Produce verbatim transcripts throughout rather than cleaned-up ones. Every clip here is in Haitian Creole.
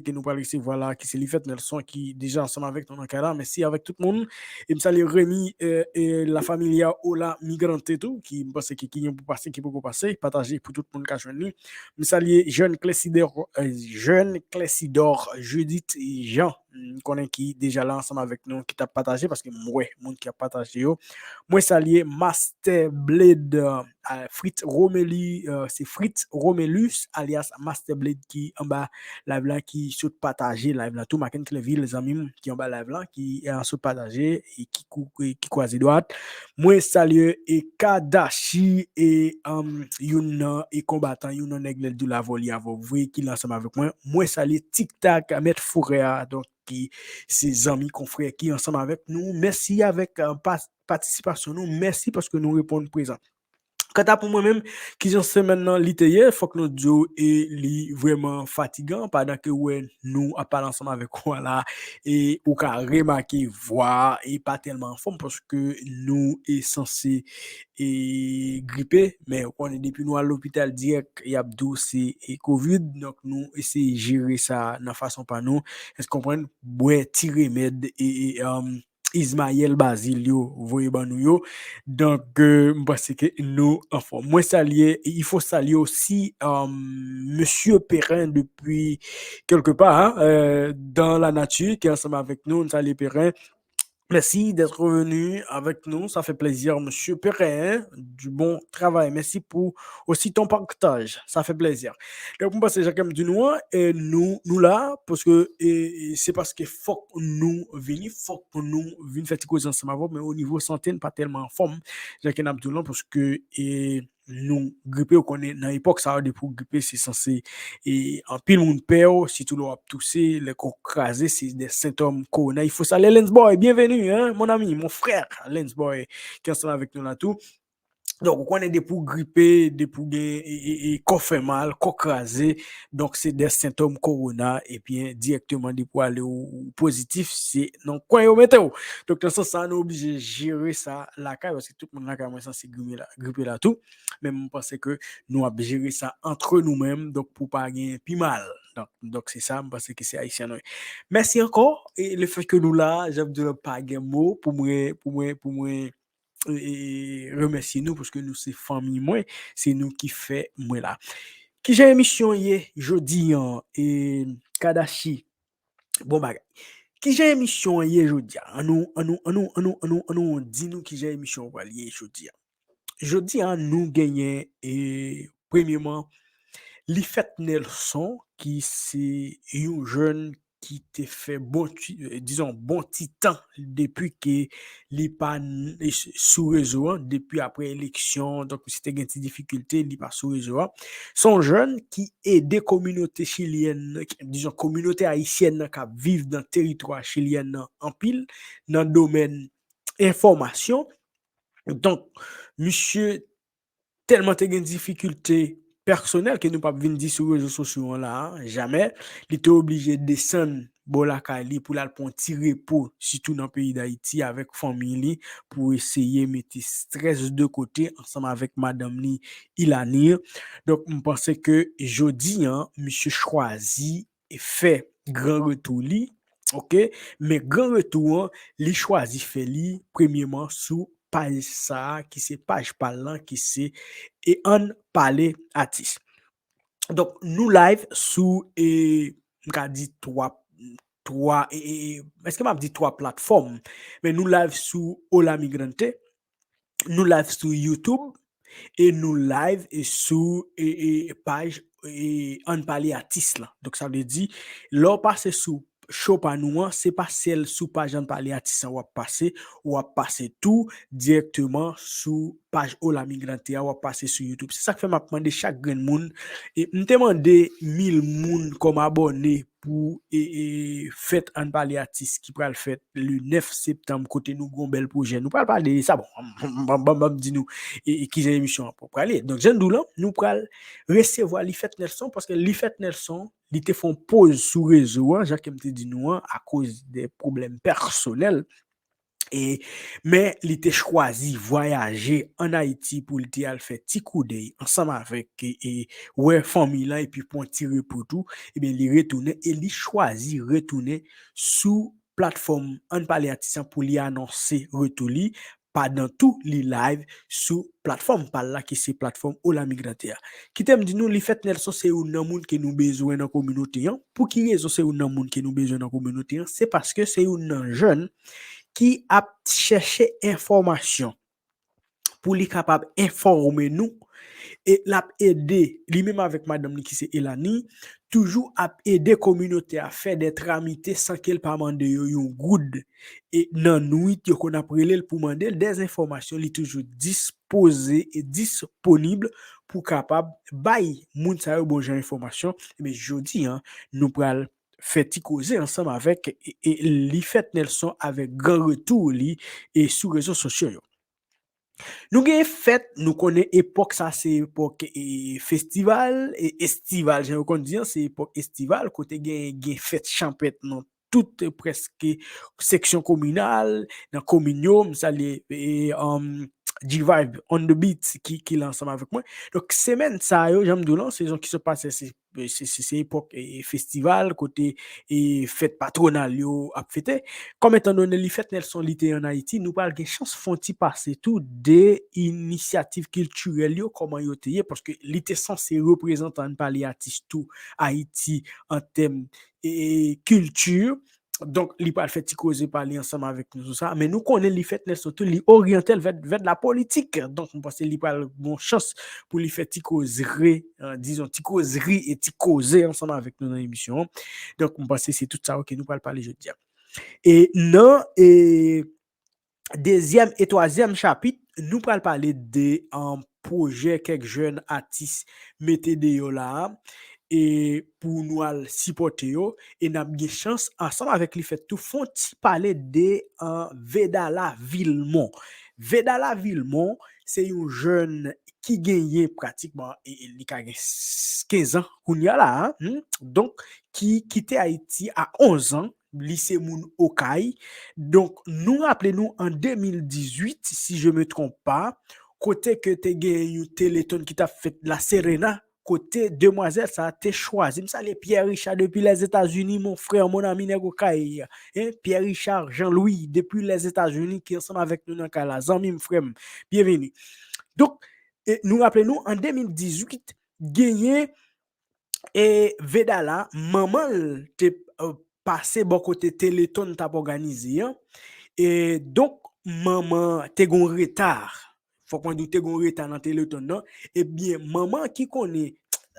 ke nou pral resevwa la, ki se Lifèt Nelson, ki deja ansanm avèk nou nan kay la. Mèsi avèk tout moun. E m salye Remy, euh, e La Familia Ola Migrante tou, ki m panse ki, ki gen pou pase, ki poko pase. Pataje pou tout moun ka jwenn li. M salye Jeune Clèsidor, euh, Jeune Clèsidor Judith Jean. M konnen ki deja la ansanm avèk nou, ki t ap pataje, paske m wè moun ki ap pataje yo. Mwen salye Master Blade, euh, Fritz Romelu, euh, se Fritz Romelus, alias Master Blade, ki anba live la, ki sot pataje live la tou. Maken Cleville, zanmi m, ki anba live la, ki, euh, sot pataje e ki kou-, e ki kwaze dwat. Mwen salye e Kadashi e, um, youn nan e konbatan, youn nan nèg lè l di l avè w, li avè w vre, ki la ansanm avèk mwen. Mwen salye Tik Tak, Mèt Fourè a, donk, ki se zanmi, konfrè ki ansanm avèk nou. Mèsi avèk, euh, pa-, patisipasyon nou. Mèsi paske nou reponn prezan. Kanta pou mwen menm, kijan semèn nan li te ye, fòk nou di w, e li vrèman fatigan, pandan ke w wè nou ap pale ansanm avèk ou a la, e ou ka remake vwa a, e pa tèlman anfòm, paske nou e sanse e gripe, men ou konnen depi nou al lopital dirèk, y ap di w se, e, kovid, donk nou eseye jere sa nan fason pa nou, èske w konprann, bwè ti remèd, e, e, um, Ismaël Bazil yo voye ban nou yo. Donk, euh, m panse ke nou anfòm. Mwen salye, il faut saluer aussi, euh, Monsieur Perrin depuis quelque part, hein, euh, dans la nature, ki ansanm avèk nou. Nou salye Perrin. Merci d'être venu avec nous. Ça fait plaisir, Monsieur Perrin. Du bon travail. Merci pour aussi ton partage. Ça fait plaisir. Donk, m panse, jan ke m di nou an, e nou, nou la, paske, e, e se paske fòk nou vini, fòk nou vin fè ti koze ansanm avè w, men o nivo sante, n pa tèlman anfòm, jan ke n ap di w lan, paske, e, nou gripe, ou konnen, nan epòk sa yo, depi w gripe, se sanse, e, anpil moun pè w, sitou lè w ap touse, lè kò w kraze, se de sentòm kowona. Il faut saluer Lens Boy, bienvenue, hein, mon ami, mon frère, Lens Boy, ki ansanm avèk nou la tou. Donk, ou konnen depi w gripe, depi w gen, e, e, e, kò fè mal, kò kraze, donk se de sentòm kowona, ebyen, dirèkteman depi w ale w, w pozitif, se nan kwen yo mete w. Donk, nan sans sa, nou oblije jere sa lakay, paske tout moun lakay mwen sanse gripe la, gripe la tou. Men m panse ke nou ap jere sa antre nou menm, donk pou pa gen pi mal. Donk, donk se sa, m panse ke se ayisyen nou ye. Mèsi ankò, e le fèt ke nou la, jan m di w, pa gen mo pou mwen, pou mwen, pou mwen e, e, remèsye nou, paske nou se fanmi mwen, se nou ki fè mwen la. Kijan emisyon ye jodi an, e, Kadashi? Bon bagay. Kijan emisyon an ye jodi a? Annou, annou, annou, annou, annou, annou di nou kijan emisyon an pral ye jodi a. Jodi a, nou genyen, e, premyeman, Lifèt Nelson, ki se yon jèn ki te fè bon ti, eh, dizon, bon ti tan depi ke li pa n-, eh, s-, sou rezo an, depi apre eleksyon, donk misye te gen ti difikilte, li pa sou rezo an. Se yon jèn ki ede kominote chilyèn nan, ki, dizon, kominote ayisyèn nan k ap viv nan teritwa chilyèn nan anpil, nan domèn enfòmasyon. Donk, misye tèlman te gen difikilte pèsonèl ke nou p ap vin di sou rezo sosyo an la a, jamè. Li te oblije desann bò lakay li pou l al pran ti repo, sitou nan peyi Dayiti, avèk fanmi li, pou eseye mete strès de kote ansanm avèk madanm li, Ilani. Donk, m panse ke jodi an, misye chwazi fè gran retou li, oke? Men gran retou an, li chwazi fè li, premyeman, sou paj sa a, ki se paj pa l lan, ki se, e, Ann Pale Atis. Donk, nou live sou, e, m ka di twa, twa, e, e, e, èske m ap di twa platfòm? Men nou live sou Hola Migrante, nou live sou YouTube, e nou live, e, sou, e, e, paj, e, Ann Pale Atis lan. Donk, sa vle di, lè w pase sou show pa nou an, se pa sèl sou paj Ann Pale Atis lan w ap pase, w ap pase tou dirèkteman sou paj Hola Migrante a, w ap pase sou YouTube. Se sa k fè m ap mande chak grenn moun, e m te mande mil moun kòm abòne pou, e, e, fèt Ann Pale Atis ki pral fèt le nèf septanm, kote nou gon bèl pwojè. Nou pral pale de sa, bon, m, m, m, m, m di nou, e, e, kijan emisyon an pral ye. Donk, jan m di w lan, nou pral resevwa Lifèt Nelson, paske Lifèt Nelson, li te fè yon poz sou rezo an, jan ke m te di nou an, akoz de pwoblèm pèsonèl. E, men li te chwazi vwayaje ann Ayiti pou li te al fè ti koudèy ansanm avèk, e, e, wè fanmi lan epi pran ti repo tou. Ebyen, li retounen e li chwazi retounen sou platfòm Ann Pale Atis lan pou li anonse retou li, pandan tou li live sou platfòm pa l la, ki se platfòm Hola Migrante a. Kite m di nou, Lifèt Nelson se youn nan moun ke nou bezwen nan kominote an. Pou ki rezon se youn nan moun ke nou bezwen nan kominote an? Se paske se youn nan jèn ki ap chèche enfòmasyon pou li kapab enfòme nou. E l ap ede, li menm avèk madanm li ki se Elani, toujou ap ede kominote a fè de tramite san ke l pa mande yo yon goud. E nan nwit, yo konn ap rele l pou mande l de enfòmasyon, li toujou dispoze e disponib pou kapab bay moun sa yo bon jan enfòmasyon. Ebyen, jodi a, nou pral fè ti koze ansanm avèk, e, e, Lifèt Nelson avèk gran retou li e sou rezo sosyo yo. Nou gen fèt, nou konnen epòk sa se epòk, e, festival, e, estival, jan yo konn di an, se epòk estival, kote gen, gen fèt chanpèt nan tout, e, prèske seksyon kominal, nan komin yo, m salye, e, um, G-Vibe on the beat ki, ki la ansanm avèk mwen. Donk, semèn sa yo, jan m di w lan, sezon ki sot pase, se, se, se, se epòk, e, festival, kote, e, fèt patwonal yo ap fete. Kòm etan done Lifèt Nelson, li te ann Ayiti, nou pral gen chans fè yon ti pase tou de inisyativ kiltirèl yo, kòman yo te ye, paske li te sanse reprezantan Ann Pale Atis tou Ayiti an tèm, e, kilti. Donk, li pral fè ti koze pa li ansanm avèk nou sou sa. Men nou konnen Lifèt Nelson tou, li oryante l vè, vè la politik. Donk, m panse li pral gon chans pou li fè ti kozri, e, dizon, ti kozri e ti koze ansanm avèk nou nan emisyon an. Donk, m panse se tout sa yo ke nou pral pale jodi a. E nan, e, dezyèm e twazyèm chapit, nou pral pale de, um, pwojè kèk jèn atis mete deyò la a, e pou nou al sipòte yo, e n ap gen chans, ansanm avèk Lifèt tou, fè yon ti pale de, uh, Vedala Vilmont. Vedala Vilmont, se yon jèn ki genyen pratikman, e, e li ka gen s-, kenz an kounye a la a, hmm? Donk, ki kite Ayiti a onz an, li se moun Okay. Donk, nou raple nou an de mil dizuit, si je me trompe pas, kote ke te gen yon Téléthon ki t ap fèt La Serena, kote demwazèl sa a te chwazi, m salye Pierre Richard depi Lèzetazini, mon frè, mon ami, nèg Okay, hein, Pierre Richard Jean Louis depi Lèzetazini ki ansanm avèk nou nan kay la, zanmi m, frè m, byenveni. Donk, e, nou raple nou, an de mil dizuit, genyen, e, Vedala, manman l te, e, pase bò kote Téléthon t ap òganize an. E donk, manman te gon reta. Fòk mwen di w te gon reta nan Téléthon nan. Ebyen, manman ki konnen,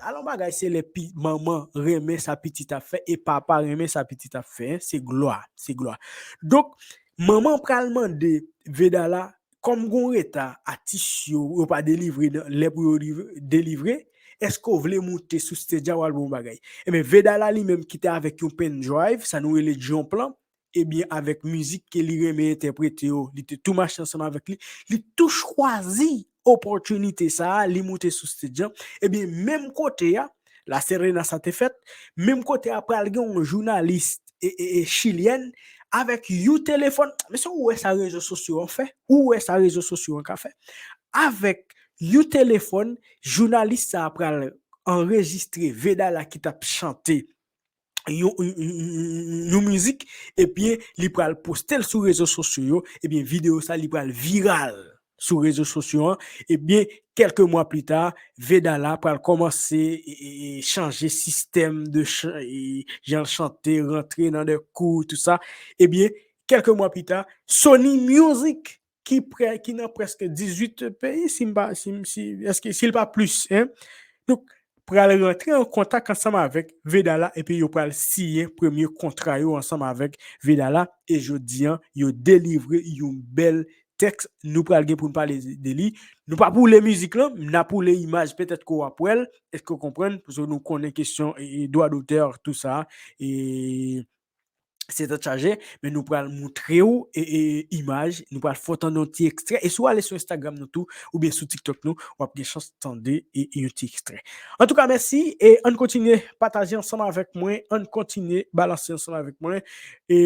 alon bagay se lè pi-, manman renmen sa pitit ap fè e papa renmen sa pitit ap fè, hein, se glwa, se glwa. Donk, manman pral mande Vedala, kòm gon reta, atis yo, yo pa delivre nan lè pou yo liv-, delivre, èske w vle moute sou stage a, w al ba yon bagay? Ebyen, Vedala li menm ki te avèk yon pen drive, sa nou rele jump lan, ebyen, avèk mizik ke li renmen entèprete yo, li te tou mache ansanm avèk li, li tou chwazi opòtinite sa a, li moute sou stage an. Ebyen, menm kote a, La Serena sa te fèt, menm kote a pral gen yon jounalis, e, e, e, chilyèn avèk yon telefòn. Mesye, ou wè sa rezo sosyo an fè? Ou wè sa rezo sosyo an ka fè? Avèk yon telefòn, jounalis sa a pral anrejistre Vedala ki t ap chante yon, yon, yon, yon, yon mizik, epi li pral poste l sou rezo sosyo yo, ebyen, videyo sa, li pral viral sou rezo sosyo an, ebyen, kèlke mwa pli ta, Vedala pral kòmanse, e, e, e, chanje sistèm de ch-, e, jan l chante, rantre nan de kou, tout sa. Ebyen, kèlke mwa pli ta, Sony Music, ki prè-, ki nan prèske dizuit peyi, si m pa, si m, si, èske, si l pa plis, hein? Donk, pral rantre an kontak ansanm avèk Vedala, epi yo pral siyen premye kontra yo ansanm avèk Vedala, e jodi an, yo delivre yon bèl tèks, nou pral gen pou n pale de li. Nou p ap woule mizik lan, n ap woule imaj, petèt ke w ap wè l, èske w konprann? Paske nou konnen kesyon, e, e, dwa dotè, tout sa, e, se tèt chaje, men nou pral montre w e, e, imaj, nou pral fè w tande yon ti ekstrè. E si w ale sou Instagram nou tou, oubyen sou TikTok nou, w ap gen chans tande e, e yon ti ekstrè. Antouka, mèsi, e ann kontinye pataje ansanm avèk mwen, ann kontinye balanse ansanm avèk mwen. E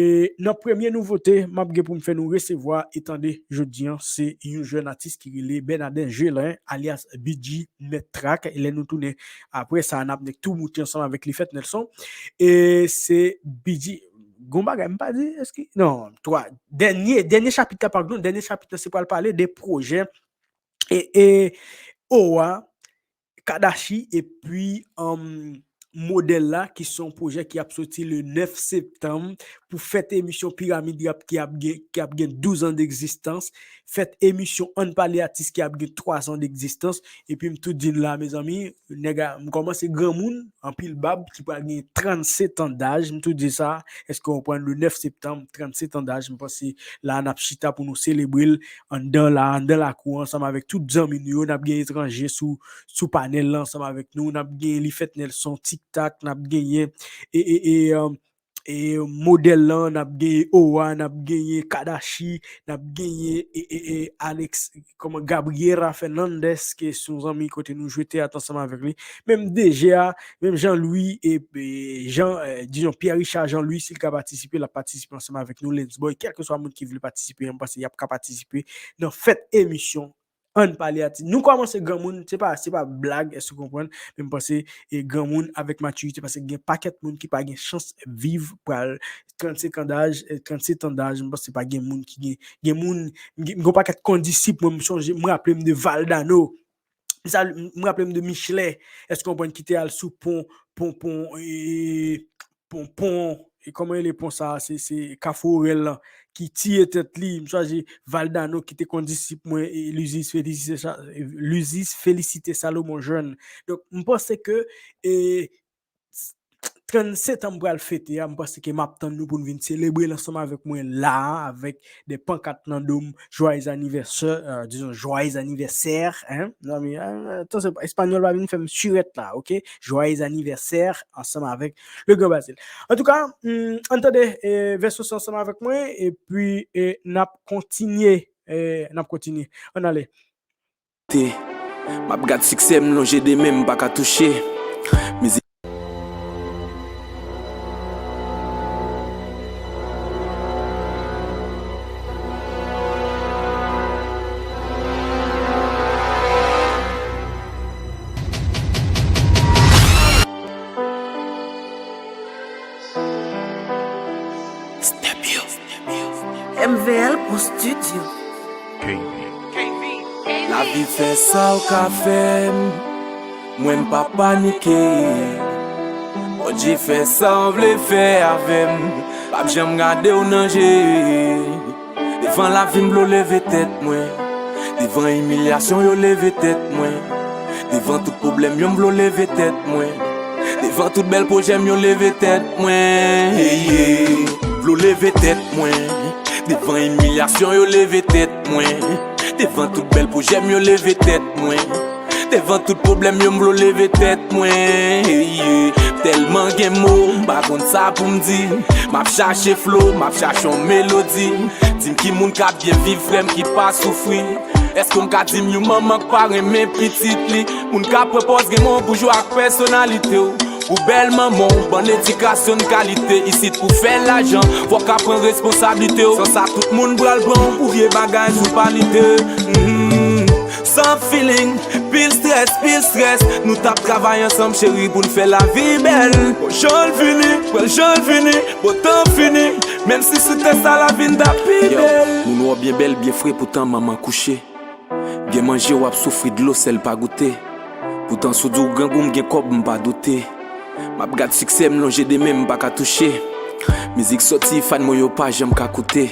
nan premye nouvote m ap gen pou m fè nou resevwa e tande jodi a, se yon jèn atis ki rele Bernadin Gelin, alyas B G Mèt Trak. E lè nou tounen apre sa, n ap nèk tou moute ansanm avèk Lifèt Nelson. E se B G, gon bagay m pa di, èske, non, twa, dènye, dènye chapit la, padon, dènye chapit la, se pral pale de pwojè e, e Owa, Kadachi, epi, um, Modèl la, ki se yon pwojè ki ap soti le nèf septanm pou fèt emisyon Piramid Rap ki ap gen, ki ap gen douz an degzistans. Fèt emisyon Ann Pale Atis ki ap gen twa zan degzistans. Epi m tou di n la, mezanmi, nèg a, m kòmanse granmoun, anpil bab, ki pral gen trannsetan daj. M tou di sa, èske w konprann? Le nèf septanm, trannsetan daj. M panse la, n ap chita pou nou selebre l anndan la, anndan lakou, ansanm avèk tout zanmi nou yo. N ap gen etranje sou, sou panèl la, ansanm avèk nou. N ap gen Lifèt Nelson, Tik Tak, n ap genyen, e, e, e, um, e Modèl lan, n ap genyen Owa, n ap genyen Kadachi, n ap genyen, e, e, e, Alex, kòman, Gabriela Fernandez, ke se yon zanmi kote nou jwe teyat ansanm avèk li. Menm D J a, menm Jean Louis, e, e, Jean, e, dizon, Pierre Richard Jean Louis, si l ka patisipe, l ap patisipe ansanm avèk nou, Lens Boy, kèlkeswa moun ki vle patisipe, m panse y ap ka patisipe nan fèt emisyon Ann Pale Atis. Nou kòmanse granmoun, se pa, se pa blag, èske w konprann? Men m panse, e, granmoun avèk matirite, paske gen pakèt moun ki pa gen chans viv pral trannsenk an daj, e, trannsetan daj, m panse pa gen moun ki gen, gen moun, m gen, m gen yon pakèt kondisip, mwen, m sonje, m raple m de Valdano, m sa, m raple m de Michelet, èske w konprann, ki te al sou pon, pon, pon, e, pon, pon, e kòman rele pon sa a, se, se Kafou Orèl lan, ki tiye tèt li, m sonje Valdano ki te kondisip mwen, e Lizis Felisite Sa-, e Lizis Felisite Salomon Jèn. Donk, m panse ke, e, trannsetan m pral fete a, m panse ke m ap tann nou pou n vin selebre l ansanm avèk mwen la a, avèk de pankat nan do m, Joyeux anniversaire, euh, dizon, Joyeux anniversaire, hein, zanmi, euh, atann, espanyòl pa vin fè m sirèt la, oke? Joyeux anniversaire, ansanm avèk Le Grand Basile. Antouka, hmm, ann tande, eh, vèso sa ansanm avèk mwen, epi, eh, n ap kontinye, eh, n ap kontinye. Ann ale. Te, m ap gad siksè m, lonje de men m pa ka touche. Mizik. M V L pou studio. Lavi fè sa w ka fè m, mwen m pa panike. Bondye fè sa w vle fè avè m, p ap janm gade w nan je. Devan lavi m vle w leve tèt mwen, devan imilyasyon yo leve tèt mwen, devan tout pwoblèm yo m vle w leve tèt mwen, devan tout bèl pwojè m yo leve tèt mwen. Hey, hey. Vle w leve tèt mwen, devan imilyasyon yo leve tèt mwen, devan tout bèl pwojè m yo leve tèt mwen, devan tout pwoblèm yo m vle w leve tèt mwen. Hey, yeah. Tèlman gen mo, m pa konn sa pou m di. M ap chache flo, m ap chache yon melodi. Di m ki moun k ap byen viv, frè m, ki pa soufri. Èske w ka di m yon manman k pa renmen pitit li? Moun k ap pran pòz gen men w, boujwa ak pèsonalite w. Ou bèl manman, w ban edikasyon de kalite. Isit pou fè lajan, fò w ka pran responsablite w. San sa, tout moun pral pran w pou vye bagay sou pa lite. Mhm. San feeling, pil strès, pil strès. Nou t ap travay ansanm, cheri, pou n fè lavi bèl. Bon, jan l vini, pral jan l vini, bon tan fini. Menm si sou tè sa, lavi n t ap pi bèl. Yo, moun wè w byen bèl, byen fre, poutan manman kouche. Gen manje w ap soufri, dlo sèl pa goute. Poutan si w di w grangou, m gen kòb, m pa doute. M ap gad siksè m, lonje de men m pa ka touche. Mizik sòti, fan mwen yo pa janm ka koute.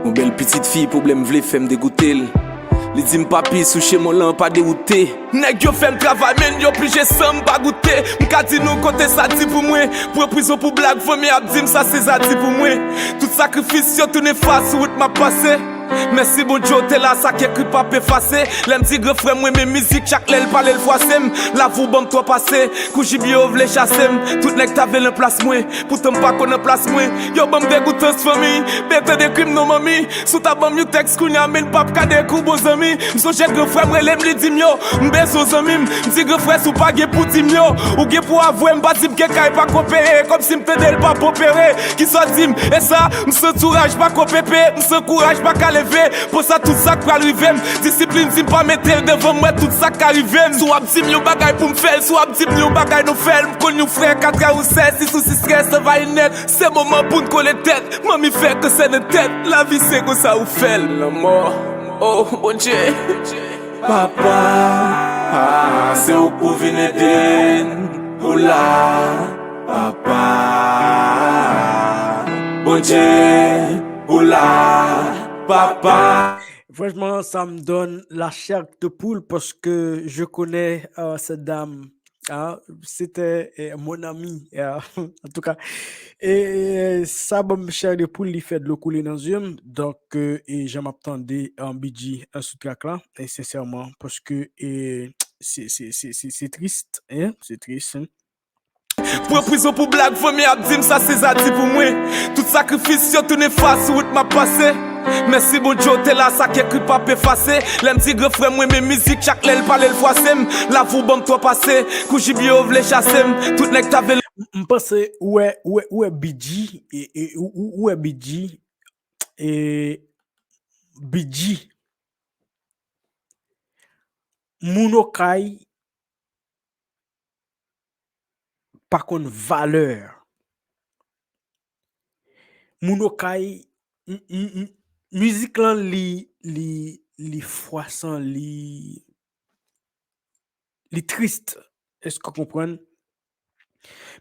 Yon bèl pitit fi, pwoblèm vle fè m degoute l. Li di m papi, sou chemen w lan pa dewoute. Nèg yo fè m travay, men yo pije san m pa goute. M ka di nou kote sa di pou mwen. Pran prizon pou blag, fanmi ap di m sa se zadi pou mwen. Tout sakrifis yo tounen fas sou wout m ap pase. Mèsi Bondye, w te la, sa k ekri p ap efase. Lè m di gran frè m renmen mizik, chak lè l pale l fwase m. Lavi w ban m twò pase, kou jibye yo vle chase m. Tout nèg ta vle nan plas mwen, poutan m pa konn nan plas mwen. Yo ban m degoutans fanmi, byen tande krim non manmi. Si w ta ban m yon tèks kounye a, men l p ap ka dekri w bon zanmi. M sonje gran frè m rele m, li di m yo, m bezwen w zanmi m. M di gran frè, si w pa gen pou di m yo, ou gen pou avwe m, pa di m gen kay pa ko peye, kòmsi m tande l pa bon pere. Kisa w di m? E sa, m san kouraj pa ko pepe, m san kouraj pa ka leve. Panse a tout sa k pral rive m. Disiplin di m pa mete l devan m, wè tout sa k ka rive m. Si w ap di m yon bagay pou m fè l, si w ap di m yon bagay nou fè l. M konn yon frè ka travèse, si sou sistrès, anvayi nèt. Se moman pou n kole tèt. Manmi fè kansè nan tèt. Lavi se konsa ou fè l. Lanmò, oh Bondye. Papa, se ou k pou vin ede n. Ou la, papa. Bondye, ou la, papa. Franchement, ça me donne la chair de poule parce que je connais euh, cette dame. Hein, c'était euh, mon ami. Euh, en tout cas, e sa ban m chè de poul, li fè dlo koule nan zye m. Donk, e jan m ap tande an Bidji sou track la, e sensèman, paske e se se se se se tris, hein, se tris, hein. Pran prizon pou blag, fanmi ap di m sa se zadi pou mwen. Tout sakrifis yo tounen fas, wout m ap pase. Mèsi Bondye, w te la, sa k ekri p ap efase. Lè m di gran frè m renmen mizik, chak lè l pale l fwase m. Lavi w ban m twò pase, kou jibye yo vle chase m. Tout nèg ta vle. M panse ou wè, ou wè, ou wè Bidji, e, e, ou, ou, ou wè Bidji, e, Bidji. Moun Okay pa konn valè. Moun Okay, m, m, m, mizik lan li, li, li fwasan, li, li tris. Èske w konprann?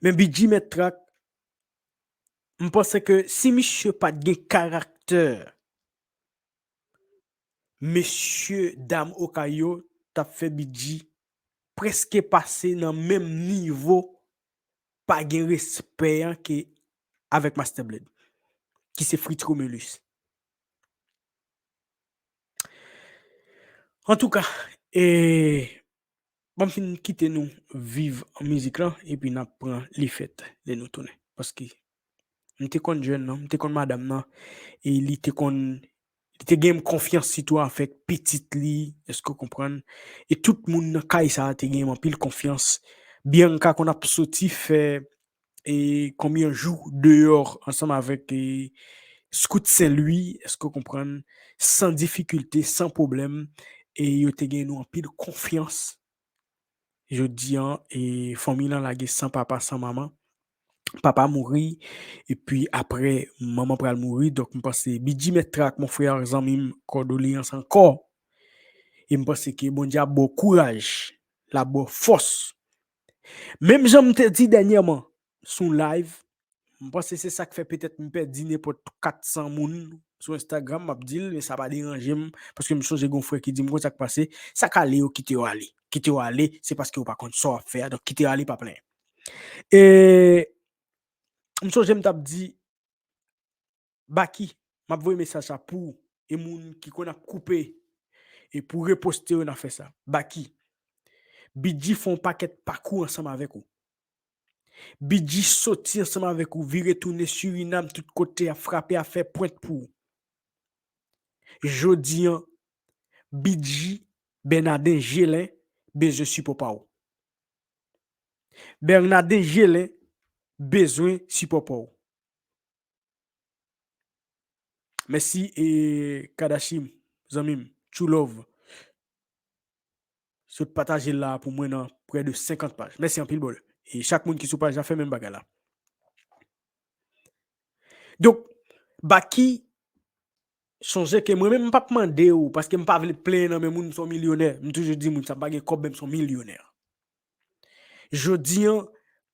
Men Bidji Mèt Trak, m panse ke si misye pa t gen karaktè, mesye dam Okay yo t ap fè Bidji prèske pase nan menm nivo pa gen respè an ke avèk Master Blade, ki se Fritz Romulus. Antouka, e, ban m fin kite nou viv mizik lan, epi n ap pran li fèt lè nou tounen. Paske m te konn jèn nan, m te konn madanm nan, e li te konn, li te gen m konfyans sitou avèk pitit li, èske w konprann? E tout moun nan kay sa a te gen m anpil konfyans. Bianca konn ap soti fè e konbyen jou deyò ansanm avèk e Scout Sen Lwi, èske w konprann? San difikilte, san pwoblèm, e yo te gen nou anpil konfyans. Jodi an, e fanmi lan lage san papa, san manman. Papa mouri, epi apre, manman pral mouri. Donk, m panse, Bidji Mèt Trak, mon frè, zanmi m, kondoleyans ankò. E m panse ke Bondye ap ba w kouraj, l ap ba w fòs. Menm jan m te di dènyèman, sou live, m panse se sa k fè petèt m pèdi nenpòt kat san moun sou Instagram, m ap di l, men sa pa deranje m, paske m sonje gen yon frè ki di m konn sa k pase, sa k ale yo kite yo ale. Kite yo ale, se paske yo pa konn sa w ap fè a, donk kite yo ale, pa plenyen. E m sonje m t ap di, Baky, m ap voye mesaj sa pou ou, e moun ki konn ap koupe, e pou reposte yo nan fè sa. Baky, Bidji fè yon pakèt pakou ansanm avèk ou. Bidji soti ansanm avèk ou, vire tounen Surinam, tout kote, ap frape, ap fè pwent pou ou. Jodi an, Bidji, Bènaden Jelen bezwen sipò pa ou. Bènaden Jelen bezwen sipò pa ou. Mèsi e Kadashim, zanmi m, true love. Sot pataje l la pou mwen nan prè de senkant paj. Mèsi anpil, brother. E chak moun ki sou paj la fè menm bagay la. Donk, Baky, sonje ke mwen menm m p ap mande w, paske m pa vle plenyen nan men moun, m se yon milyonè. M toujou di moun sa, m pa gen kòb, men m se yon milyonè. Jodi an,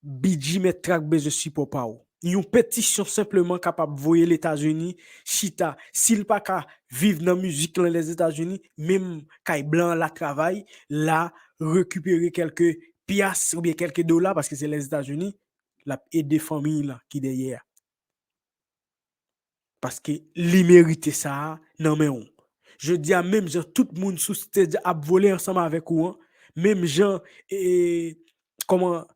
Bidji Mèt Trak bezwen sipò pa w. Yon petisyon senpleman kapab voye Letazini chita. Si l pa ka viv nan mizik lan Lèzetazini, menm kay blan an la travay, la rekipere kèlke pyas oubyen kèlke dola, paske se Lèzetazini, l ap ede fanmi lan ki dèyè a. Paske li merite sa a nan men w. Jodi a, menm jan tout moun sou stage ap vole ansanm avèk ou an, menm jan, e, kòman,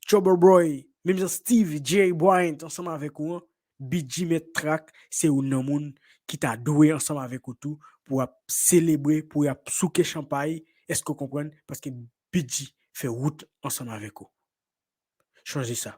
Trouble Boy, menm jan Stevie J Bryant ansanm avèk ou an, B G Mèt Trak, se youn nan moun ki ta dwe ansanm avèk ou tou, pou ap selebre, pou y ap souke chanpay, èske w konprann? Paske B G fè wout ansanm avèk ou. Chonje sa.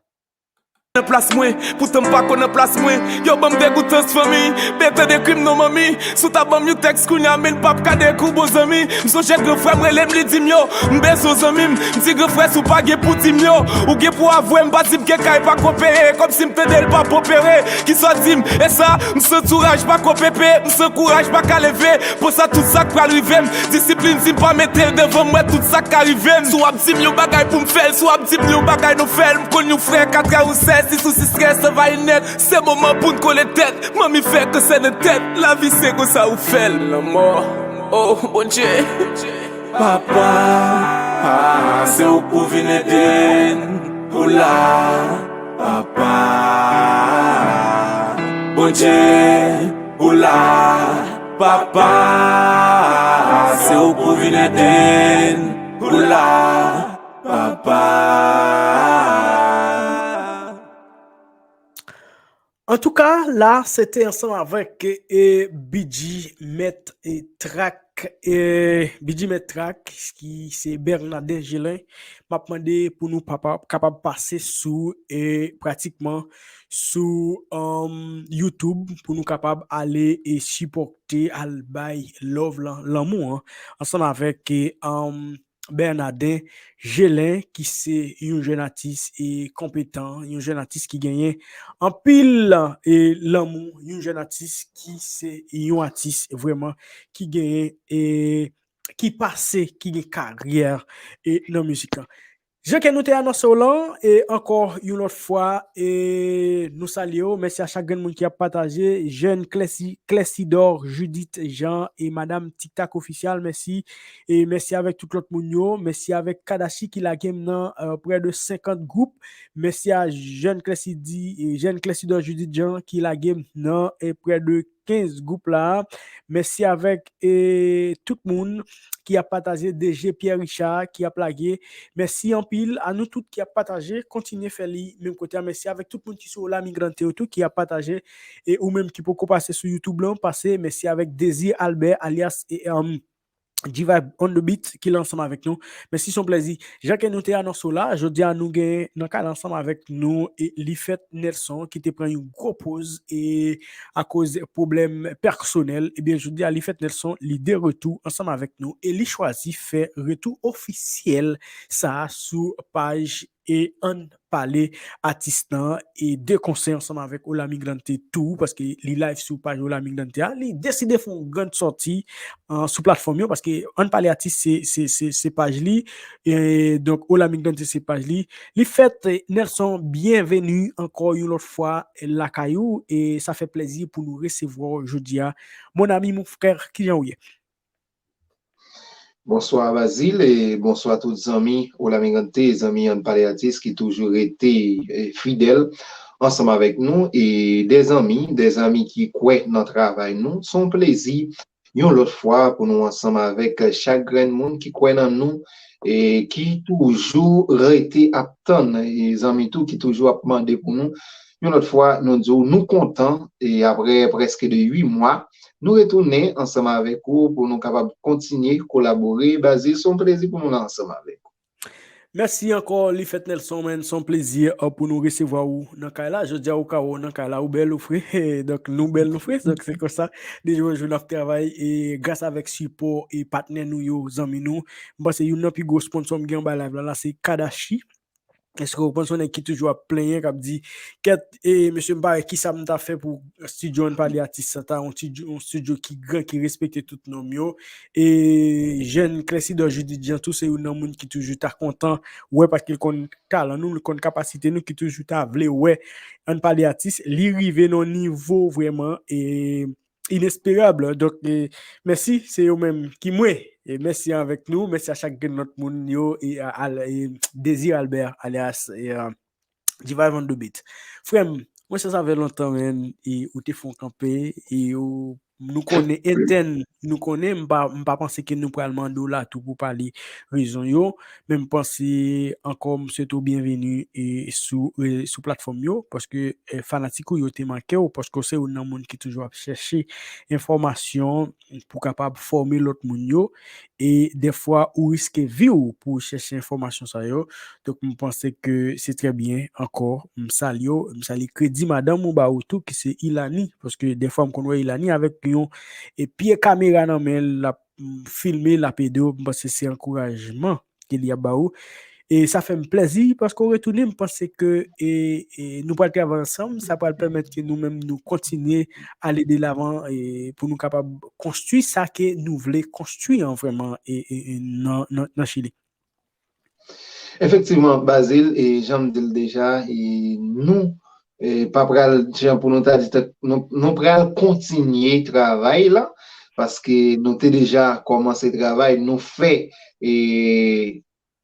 Nan plas mwen, poutan m pa konn nan plas mwen. Yo ban m degoutans fanmi, beten de krim non manmi. Si w ta ban m yon tèks kounye a, men l p ap ka dekou bon zanmi. M sonje gran frè m rele m, li di m yo, m bezwen w zanmi m. M di gran frè, si w pa gen pou di m yo, ou gen pou avwe m, pa di m ke kay pa ko peye, kòmsi m tande l pa opere. Kisa w di m? E sa, m san kouraj pa ko pepe, m san kouraj pa ka leve. Pou sa, tout sa k pral rive m, disiplin di m pa mete l devan m, wè tout sa k ka rive m. Si w ap di m yon bagay pou m fè l, si w ap di m yon bagay nou fè l, m konn yon frè ka travèse, si sou sistrès anvayi nèt. Se moman pou n kole tèt, manmi fè kansè nan tèt, lavi se konsa ou fè l. Lanmò, oh Bondye. Papa, se ou k pou vin ede n, ou la, papa. Bondye, ou la, papa, se ou k pou vin ede n, ou la, papa. Antouka, la, se te ansanm avèk, e, B G Mèt, e, Trak, e, B G Mèt Trak, ki se Bernardin Gelin. M ap mande pou nou papa, kapab pase sou, e, pratikman sou, um, YouTube, pou nou kapab ale e sipòte, al bay love lan, lanmou an, ansanm avèk, e, um, Bernardin Gelin, ki se yon jèn atis e konpetan, yon jèn atis ki genyen anpil, e, lanmou, yon jèn atis ki se yon atis vrèman ki genyen, e, ki pase, ki gen karyè, e, nan mizik lan. Jan ke nou te anonse w lan, e ankò yon lòt fwa, e nou salye w. Mèsi a chak grenn moun ki ap pataje. Jèn Clèsi-, Clèsidor Judith Jean e Madam Tic Tac Official, mèsi. E mèsi avèk tout lòt moun yo. Mèsi avèk Kadashi ki lage m nan, e, prè de senkant gwoup. Mèsi a jèn Clèsidi-, e, jèn Clèsidor Judith Jean ki lage m nan, e, prè de kenz gwoup la. Mèsi avèk, e, tout moun ki ap pataje, D J Pierre Richard ki ap lage. Mèsi anpil a nou tout ki ap pataje. Kontinye fè li menm kote a. Mèsi avèk tout moun ki sou Hola Migrante yo tou ki ap pataje. E ou menm ki poko pase sou YouTube lan, pase. Mèsi avèk Désir Albert alyas, e, um, G-Vibe on the beat ki la ansanm avèk nou. Mèsi, se yon plèzi. Jan ke nou te anonse w la, jodi a nou gen nan kay la ansanm avèk nou, e, Lifèt Nelson ki te pran yon gwo poz, e, akoz pwoblèm pèsonèl. Ebyen, jodi a Lifèt Nelson, li de retou ansanm avèk nou e li chwazi fè retou ofisyèl sa a sou paj e Ann Pale Atis lan e de konsè ansanm avèk Hola Migrante tou, paske li live sou paj Hola Migrante a, li deside fè yon grann sòti, e, sou platfòm yo, paske Ann Pale Atis se, se, se, se paj li, e donk Hola Migrante se paj li. Lifèt Nelson, byenveni ankò yon lòt fwa lakay ou, e sa fè plèzi pou nou resevwa w jodi a. Mon ami, mon frère, kijan w ye? Bonswa Bazil e bonswa tout zanmi Hola Migrante, zanmi Ann Pale Atis ki toujou rete, e, fidèl ansanm avèk nou, e de zanmi, de zanmi ki kwè nan travay nou. Se yon plezi yon lòt fwa pou nou ansanm avèk chak grenn moun ki kwè nan nou e ki toujou rete ap tann, e zanmi tou ki toujou ap mande pou nou. Yon lòt fwa, nou di w nou kontan, e apre prèske de uit mwa, nou retounen ansanm avèk ou pou nou kapab kontinye kolabore. Bazil, se yon plezi pou nou la ansanm avèk ou. Mèsi ankò, Lifèt Nelson, man. Se yon plezi, e, pou nou resevwa ou nan kay la. Jodi a, ou ka wè w nan kay la, ou bèl, ou fre. Donk, nou bèl, nou fre. Donk, se konsa, de jou an jou, n ap travay, e gras avèk sipò e patnè nou yo, zanmi nou. M panse youn nan pi gwo sponsò m gen anba live la, la, se Kadashi. Èske w panse yon nèg ki toujou ap plenyen, k ap di, kèt, e, mesye, m pa wè kisa m ta fè pou estidyo Ann Pale Atis sa ta yon estidyo, yon estidyo ki gran, ki respekte tout nòm yo. E jèn Clèsidor Judith Jean tou, se youn nan moun ki toujou ta kontan wè, paske l konn talan nou, l konn kapasite nou, ki toujou ta vle wè Ann Pale Atis. Li rive nan yon nivo vrèman, e, inesperab. Donk, e, mèsi, se yo menm ki mwen. E mèsi avèk nou, mèsi a chak grenn lòt moun yo, e, a, al-, e, Désir Albert, alyas, e, a, Diva Van de Beat. Frè m, Mwen, sa, sa fè lontan, men, e ou te fè yon kanpe, e ou, nou konnen entèn, nou konnen, m pa, m pa panse ke nou pral mande w la tou pou pale rezon yo, men m panse ankò, m swete w byenveni e sou, e sou platfòm yo, paske e, fanatik ou yo te manke w, paske w se youn nan moun ki toujou ap chèche enfòmasyon pou kapab fòme lòt moun yo, e dèfwa ou riske vi w pou w chèche enfòmasyon sa yo. Donk, m panse ke se trè byen ankò. M salye w, m salye kredi madanm ou ba ou tou, ki se Ilani, paske dèfwa m konn wè Ilani avèk yon e pye kamera nan men l, l ap mm, filme, l ap ede w. M panse se ankourajman ke li ap ba ou. E sa fè m plèzi paske w retounen. M panse ke e, e, nou pral travay ansanm. Sa pral pèmèt ke nou menm nou kontinye ale de lavan e, pou nou kapab konstwi sa ke nou vle konstwi an vrèman e, e, e, nan, nan, nan Chili. Efektivman, Bazil, e jan m di l deja, e nou e pa pral, jan pou nou ta di, nou, nou pral kontinye travay la, paske nou te deja kòmanse travay, nou fè e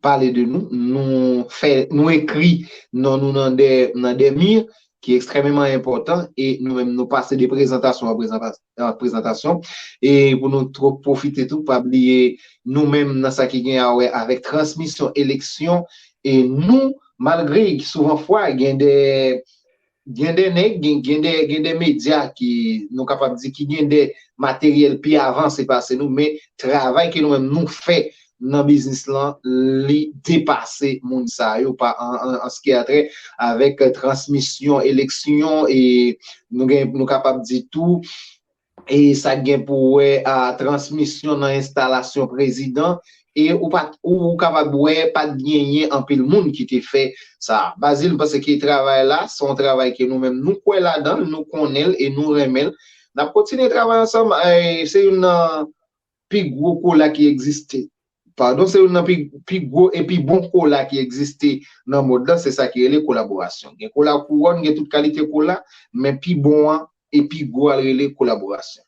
pale de nou, nou fè, nou ekri non nou nan de, nan de mi, ki ekstrèmeman enpòtan, e nou menm nou pase de prezantasyon an prezantasyon. E pou nou twò pwofite tou, pa bliye nou menm nan sa ki gen a wè avèk transmisyon eleksyon, e nou, malgre souvantfwa gen de gen de nèg, gen, gen de, gen de medya ki, nou kapab di, ki gen de materyèl pi avanse pase nou, men travay ke nou menm nou fè nan biznis lan, li depase moun sa yo pa an, an, an ce qui a trait avec transmisyon eleksyon, e nou gen, nou kapab di tou, e sa gen pou wè a transmisyon nan enstalasyon prezidan, e ou pa t, ou kapab wè pa t genyen anpil moun ki te fè sa. Bazil, m panse ke travay la se yon travay ke nou menm nou kwè ladan l, nou konnen l e nou renmen l. N ap kontinye travay ansanm. Se youn nan pi gwo kola ki egziste. Padon, se youn nan pi, pi gwo e pi bon kola ki egziste nan mond lan, se sa ki rele kolaborasyon. Gen kola kouwòn, gen tout kalite kola, men pi bon an e pi gwo a rele kolaborasyon.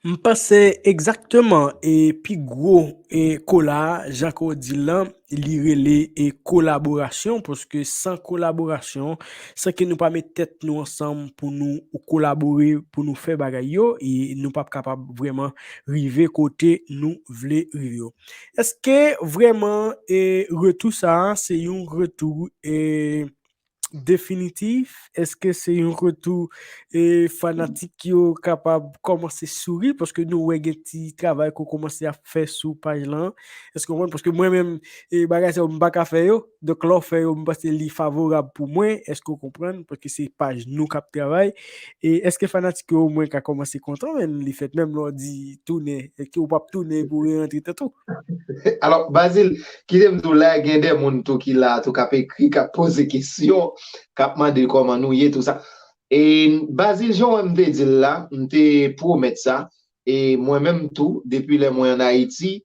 M panse egzakteman e pi gwo e kola a, jan ke w di l lan, li rele e kolaborasyon, paske san kolaborasyon, san ke nou pa met tèt nou ansanm pou nou kolabore, pou nou fè bagay yo, e nou p ap kapab vrèman rive kote nou vle rive yo. Èske vrèman e retou sa a se yon retou e definitif? Èske se yon retou e fanatik yo kapab kòmanse souri? Paske nou wè gen ti travay ke w kòmanse ap fè sou paj lan. Èske w konprann? Paske mwen menm, e bagay sa yo, m pa ka fè yo. Donk, lè w fè yo, m panse li favorab pou mwen. Èske w konprann? Paske se paj nou k ap travay. E èske fanatik yo omwen ka kòmanse kontan, men li fèt menm lè w di tounen, èske w p ap tounen pou w rerantre tèt ou? Alò, Bazil, kite m di w la, gen de moun tou ki la, tou k ap ekri, k ap poze kesyon, k ap mande kòman nou ye, tou sa. E Bazil, jan w wè m te di l la, m te pwomèt sa, e mwen menm tou, depi lè mwen ann Ayiti,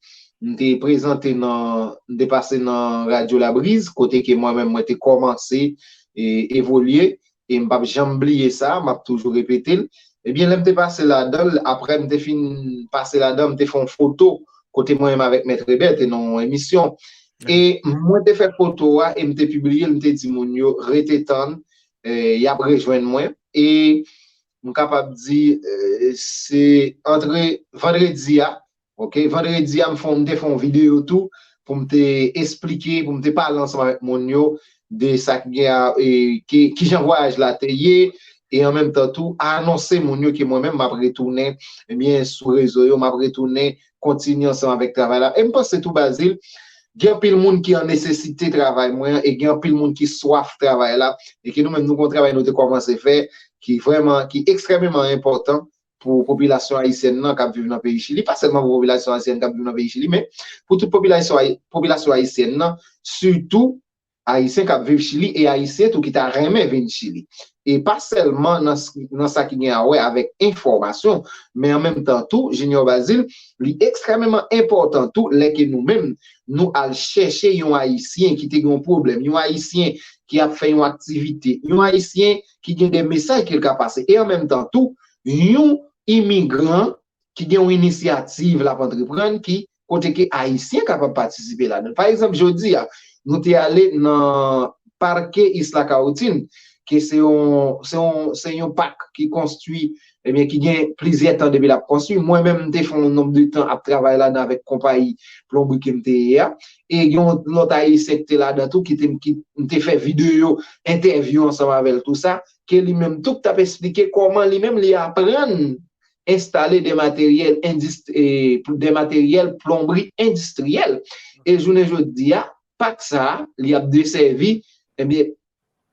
m te prezante nan, m te pase nan Radyo Labriz, kote ke mwen menm mwen te kòmanse e evolye, e m p ap janm bliye sa, m ap toujou repete l. Ebyen, lè m te pase ladan l, apre m te fin pase ladan, m te fè yon foto kote mwen menm avèk Mèt Eber te nan yon emisyon. E mwen te fè foto a e m te pibliye l, m te di moun yo rete tann, e, y ap rejwenn mwen. E m kapab di, e, se antre vandredi a, ok, vandredi a, m fè, m te fè yon videyo tou pou m te esplike, pou m te pale ansanm avèk moun yo de sa ki gen a, e, ki, kijan vwayaj la te ye, e an menm tan tou, anonse moun yo ke mwen menm, m ap retounen, ebyen, sou rezo yo, m ap retounen kontinye ansanm avèk travay la. E m panse tou, Bazil, gen anpil moun ki an nesesite travay mwen an, e gen anpil moun ki swaf travay la, e ke nou menm, nou gen yon travay nou te kòmanse fè, ki vrèman, ki ekstrèmeman enpòtan pou popilasyon ayisyèn nan k ap viv nan peyi Chili, pa sèlman pou popilasyon ayisyèn k ap viv nan peyi Chili, men pou tout popilasyon, popilasyon ayisyèn nan, sitou Ayisyen k ap viv Chili e Ayisyen tou ki ta renmen vin Chili. E pa sèlman nan, nan sa ki gen a wè avèk enfòmasyon, men an menm tan tou, Junior Bazil, li ekstrèmeman enpòtan tou lè ke nou menm, nou al chèche yon Ayisyen ki te gen yon pwoblèm, yon Ayisyen ki ap fè yon aktivite, yon Ayisyen ki gen de mesaj ke l ka pase. E an menm tan tou, yon imigran ki gen yon inisyativ l ap antreprann ki kote ke Ayisyen kapab patisipe ladan. Pa egzanp, jodi a, nou te ale nan Parque Isla Cautín, ke se yon, se yon, se yon pak ki konstwi, ebyen, ki gen plizyè tan depi l ap konstwi. Mwen menm, m te fè yon nonb de tan ap travay ladan avèk konpayi plonbri ke m te ye a. E gen yon lòt Ayisyen ki te ladan tou, ki te, ki, m te fè videyo, entèvyou ansanm avè l, tou sa, ke li menm tou t ap esplike kòman li menm li aprann enstale de materyèl endist-, e, de materyèl plonbri endistriyèl. E jounen jodi a, pak sa a, li ap desèvi, ebyen,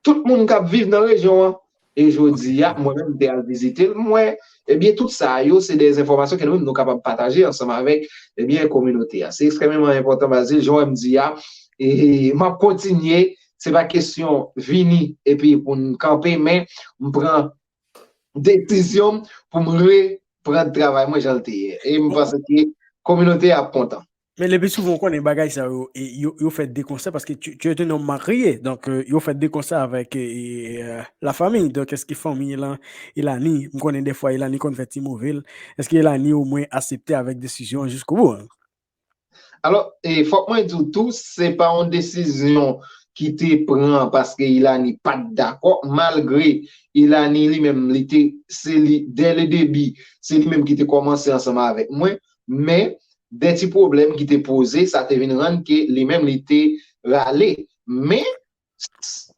tout moun k ap viv nan rejyon an. E jodi a, mwen menm, m te al vizite l, m wè, ebyen, tout sa yo, se de enfòmasyon ke nou menm nou kapab pataje ansanm avèk, ebyen, kominote a. Se ekstrèmeman enpòtan, Bazil, jan w wè m di a, e m ap kontinye, se pa kesyon vini epi pou n kanpe, men m pran desizyon m pou m reprann travay mwen jan l te ye. E m panse ke kominote a ap kontan. Men le pli souvan, ou konnen bagay sa yo, e, yo, yo fè de konsè, paske tu, tu es un homme marié, donk, euh, yo fè de konsè avèk, e, e, la famille. Donk, èske fanmi Elan-, Elani, m konnen defwa Elani konn fè ti move l, èske Elani omwen aksepte avèk desizyon an jiskobou? Alò, e, fòk mwen di w tou, se pa yon desizyon ki te pran paske Ilani pa t dakò, malgre Ilani li menm, li te, se li, dès le début, se li menm ki te kòmanse ansanm avèk mwen, men de ti pwoblèm ki te poze, sa te vin rann ke li menm li te rale. Men,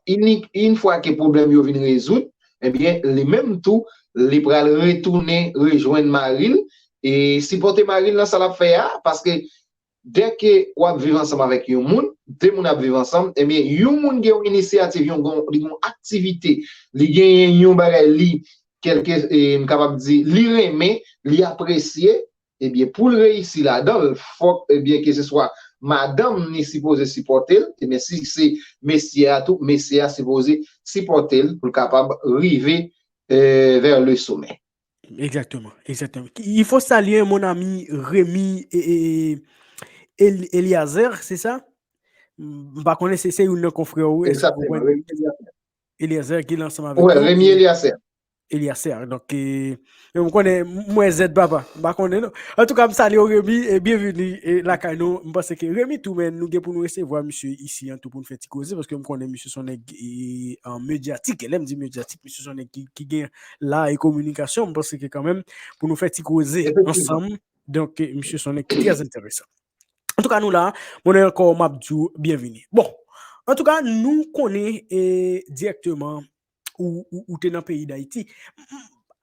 inik, yon fwa ke pwoblèm yo vin rezoud, ebyen, li menm tou, li pral retounen rejwenn mari l e sipòte mari l nan sa l ap fè a, paske dèke w ap viv ansanm avèk yon moun, de moun ap viv ansanm, ebyen, yon moun gen yon inisyativ, yon, gon-, li gen yon aktivite, li genyen yon bagay, li, kèlke, e, m kapab di, li renmen, li apresye, ebyen, pou l reyisi ladan l, fòk, ebyen, keseswa madanm ni sipoze sipòte l, ebyen, si se mesye a tou, mesye a sipoze sipòte l pou l kapab rive, e, vers le sommet. Exactement, exactement. Il faut saluer mon ami Rémi, e, e, e, El-, Eliezer, c'est ça? M pa konnen si se youn nan konfrè ou, èske ou Exactement, konprann? Rémi Eliezer. Eliezer ki la ansanm avèk nou. Rémi Eliezer. Eliezer. Donk, e, e m konnen, m wè Z papa. M pa konnen non. Antouka, m salye w, Rémi, e byenveni, e, lakay nou. M panse ke Rémi tou, men nou gen pou nou resevwa misye isi an tou pou n fè ti koze, paske m konnen misye se yon nèg, e, an medyatik. E lè m di medyatik, misye se yon nèg ki, ki gen la e kominikasyon. M panse ke kanmenm, pou nou fè ti koze Efektivman. ansanm, donk, e, misye se yon nèg ki trè enteresan. Antouka, nou la, mwen ankò, m ap di w byenveni. Bon, antouka, nou konnen, e, dirèkteman ou, ou, ou te nan peyi Dayiti.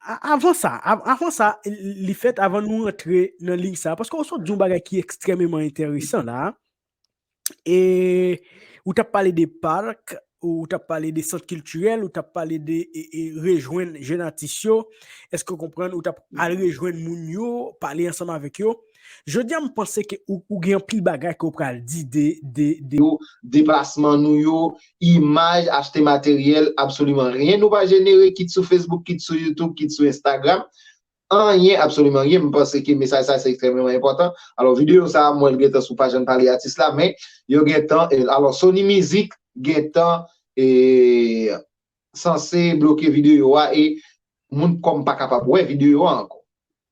A-, avan sa, av-, avan sa, li fèt, avan nou rantre nan liy sa, paske w sot di yon bagay ki ekstrèmeman enteresan la, e ou t ap pale de pak, ou t ap pale de sant kiltirèl, ou t ap pale de, e, e, rejwenn jèn atis yo, èske w konprann, ou t ap al rejwenn moun yo, pale ansanm avèk yo. Jodi a, m panse ke ou, ou gen anpil bagay ke w pral di de, de, de yo, deplasman nou yo, imaj, achte materyèl, absoliman ryen nou pa jenere, kit sou Facebook, kit sou YouTube, kit sou Instagram. Anyen, absoliman ryen. M panse ke mesaj sa se ekstrèmeman enpòtan. Alò, videyo sa, mwen, l gentan sou paj Ann Pale Atis la, men yo gentan, e, alò, Sony Music gentan, e, sanse bloke videyo a e moun kòm pa kapab wè videyo a ankò.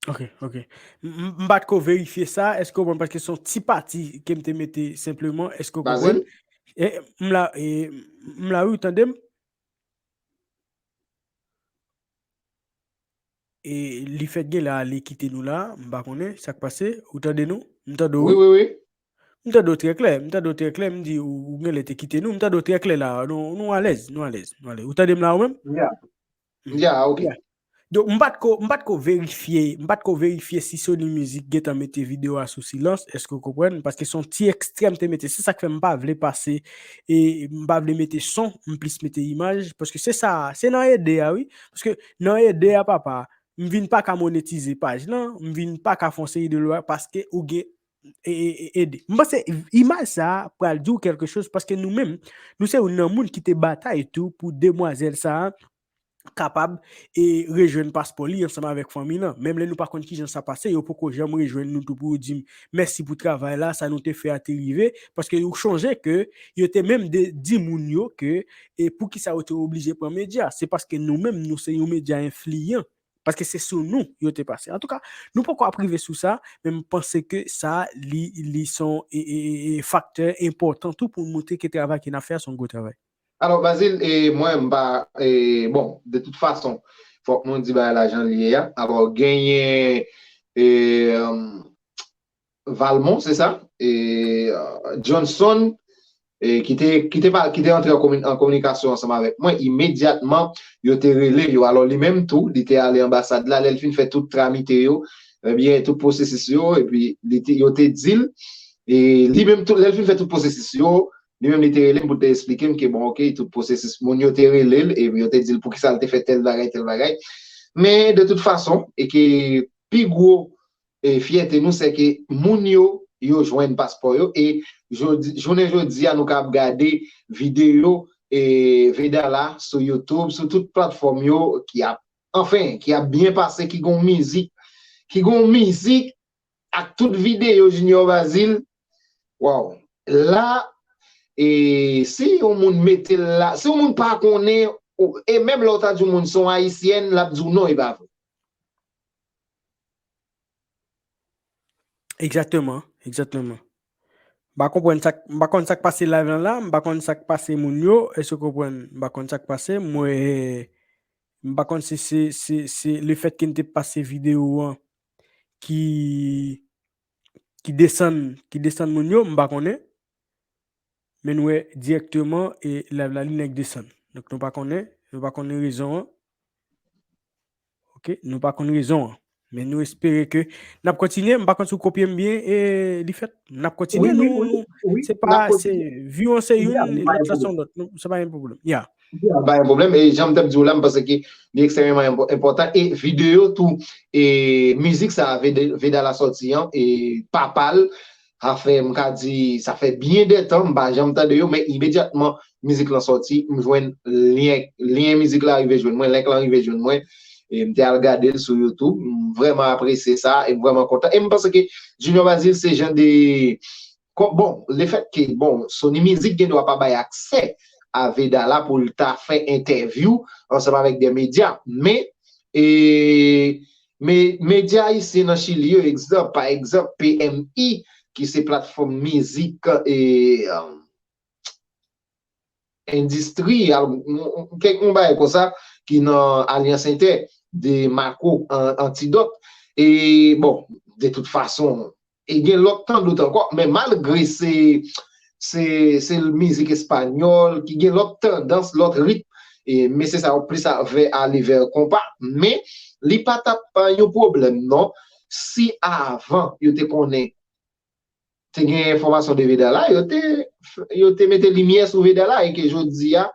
Ok, ok. M, m, m pa t ko verifye sa, èske w konprann, paske se yon ti pati ke m te mete senpleman, èske w konprann? Bazil? E, m la, e, m la, wi, ou tande m? E li fèk gen la, li kite nou la, m pa konnen sa k pase, ou tande nou? M tande w, Wi, wi. wi, wi. M tande w trè klè, m tande w trè klè, m di ou, ou genlè te kite nou, m tande w trè klè la, nou, nou alèz, nou alèz, nou alèz. Ou tande m la ou menm? Ya. Ya, ok. Ya. Donk, m pa t ko, m pa t ko verifye, m pa t ko verifye si Sony Music gentan mete videyo a sou silans, èske w konprann? Paske se yon ti ekstrè m te mete, se sa k fè m pa vle pase, e m pa vle mete son, m plis mete imaj, paske se sa, se nan ede a, wi. Paske nan ede a, papa, m vin pa ka monetize paj lan, m vin pa ka fè yon seri de lwa, paske ou gen e, e, e, ede. M panse imaj sa a pral di w kèlke choz, paske nou menm, nou se youn nan moun ki te batay tou pou demwazèl sa a kapab, e, rejwenn paspò li ansanm avèk fanmi l lan. Menm lè nou pa konn kijan sa pase, yo poko janm rejwenn nou tou pou yo di m mèsi pou travay la, sa nou te fè a te rive, paske ou chonje ke yo te menm de, di moun yo ke, e, poukisa yo te oblije pran medya. Se paske nou menm, nou se yon medya enfliyan. Paske se sou nou yo te pase. Antouka, nou poko ap rive sou sa, men m panse ke sa, li, li se yon, e, e, e, e, faktè enpòtan tou pou montre ke travay ke n ap fè a se yon gwo travay. Alò, Bazil, e mwen, m pa, e, bon, de tout fason, fòk nou di bagay la jan l ye a. Alò, genyen, e, um, Valmont, se sa? E, uh, Johnson, e, ki te, ki te, pa- ki te antre an komi- an kominikasyon ansanm avèk mwen, imedyatman, yo te rele yo. Alò, li menm tou, li te ale anbasad la, lè l fin fè tout tramite yo, ebyen, tout pwosesis yo, epi li te, yo te di l, e li menm tou, lè l fin fè tout pwosesis yo, li menm li te rele m pou te eksplike m ke, bon, ok, tout pwosesis, moun yo te rele l, e yo te di l poukisa l te fè tèl bagay, tèl bagay. Men, de tout fason, e ke pi gwo e, fyète nou, se ke moun yo, yo jwenn paspò yo, e jodi, jounen jodi a, nou ka ap gade videyo, e, Vedala sou YouTube, sou tout platfòm yo, ki ap, anfen, ki ap byen pase, ki gon mizik, ki gon mizik ak tout videyo Junior Bazil. Waw. La, e, si yon moun mete l la, si yon moun pa konnen, ou- e menm lè w ta di yon moun se yon ayisyèn, l ap di w non, e pa vre. Egzakteman, egzakteman. M pa konprann sa k- m pa konn sa k pase live lan la, m pa konn sa k pase moun yo, èske w konprann? M pa konn sa k pase, mwen, m pa konn si se, se, se lefètke m te pase videyo an ki, ki desann, ki desann moun yo, m pa konnen. Men nou wè dirèkteman e live la li nèk desann. Donk nou pa konnen, nou pa konnen rezon an. Ok, nou pa konn rezon an. Men nou espere ke n ap kontinye. M pa konn si w kopye m byen, e li fèt. N ap kontinye, nou, nou, se pa, se, view an se youn, lòt la se yon lòt. Se pa yon pwoblèm. Ya. Pa yon pwoblèm. E jan m t ap di w la, m panse ke li ekstrèmeman enpòtan. E videyo tou, e mizik sa a, Veda la sòti an, e papa l, sa fè, m ka di, sa fè byen de tan, m pa janm tande yo, men imedyatman mizik lan sòti, m jwenn lyen, lyen mizik la rive jwenn mwen, link lan rive jwenn mwen, e m te al gade l sou YouTube, m vrèman apresye sa, e m vrèman kontan. E m panse ke Junior Bazil se jan de, bon, lefèt ke, bon, Sony Music gen dwa pa bay aksè a Veda la pou l ta fè entèvyou ansanm avèk de medya, men, e, men medya ayisyen nan Chili yo, egzanp, pa egzanp, P M I, ki se platfòm mizik, e, endistri, kèk yon bagay konsa ki nan Alyans Entè, de Mako, Antidòt. E, bon, de tout fason, e gen lòt tandòt ankò, men malgre se, se, se mizik espanyòl ki gen lòt tandans, lòt ritm, e mesye sa yo plis vè ale vè konpa, men li pa t ap yon pwoblèm non, si avan yo te konnen te gen enfòmasyon de Veda la, yo te, yo te mete limyè sou Veda la, e ke jodi a,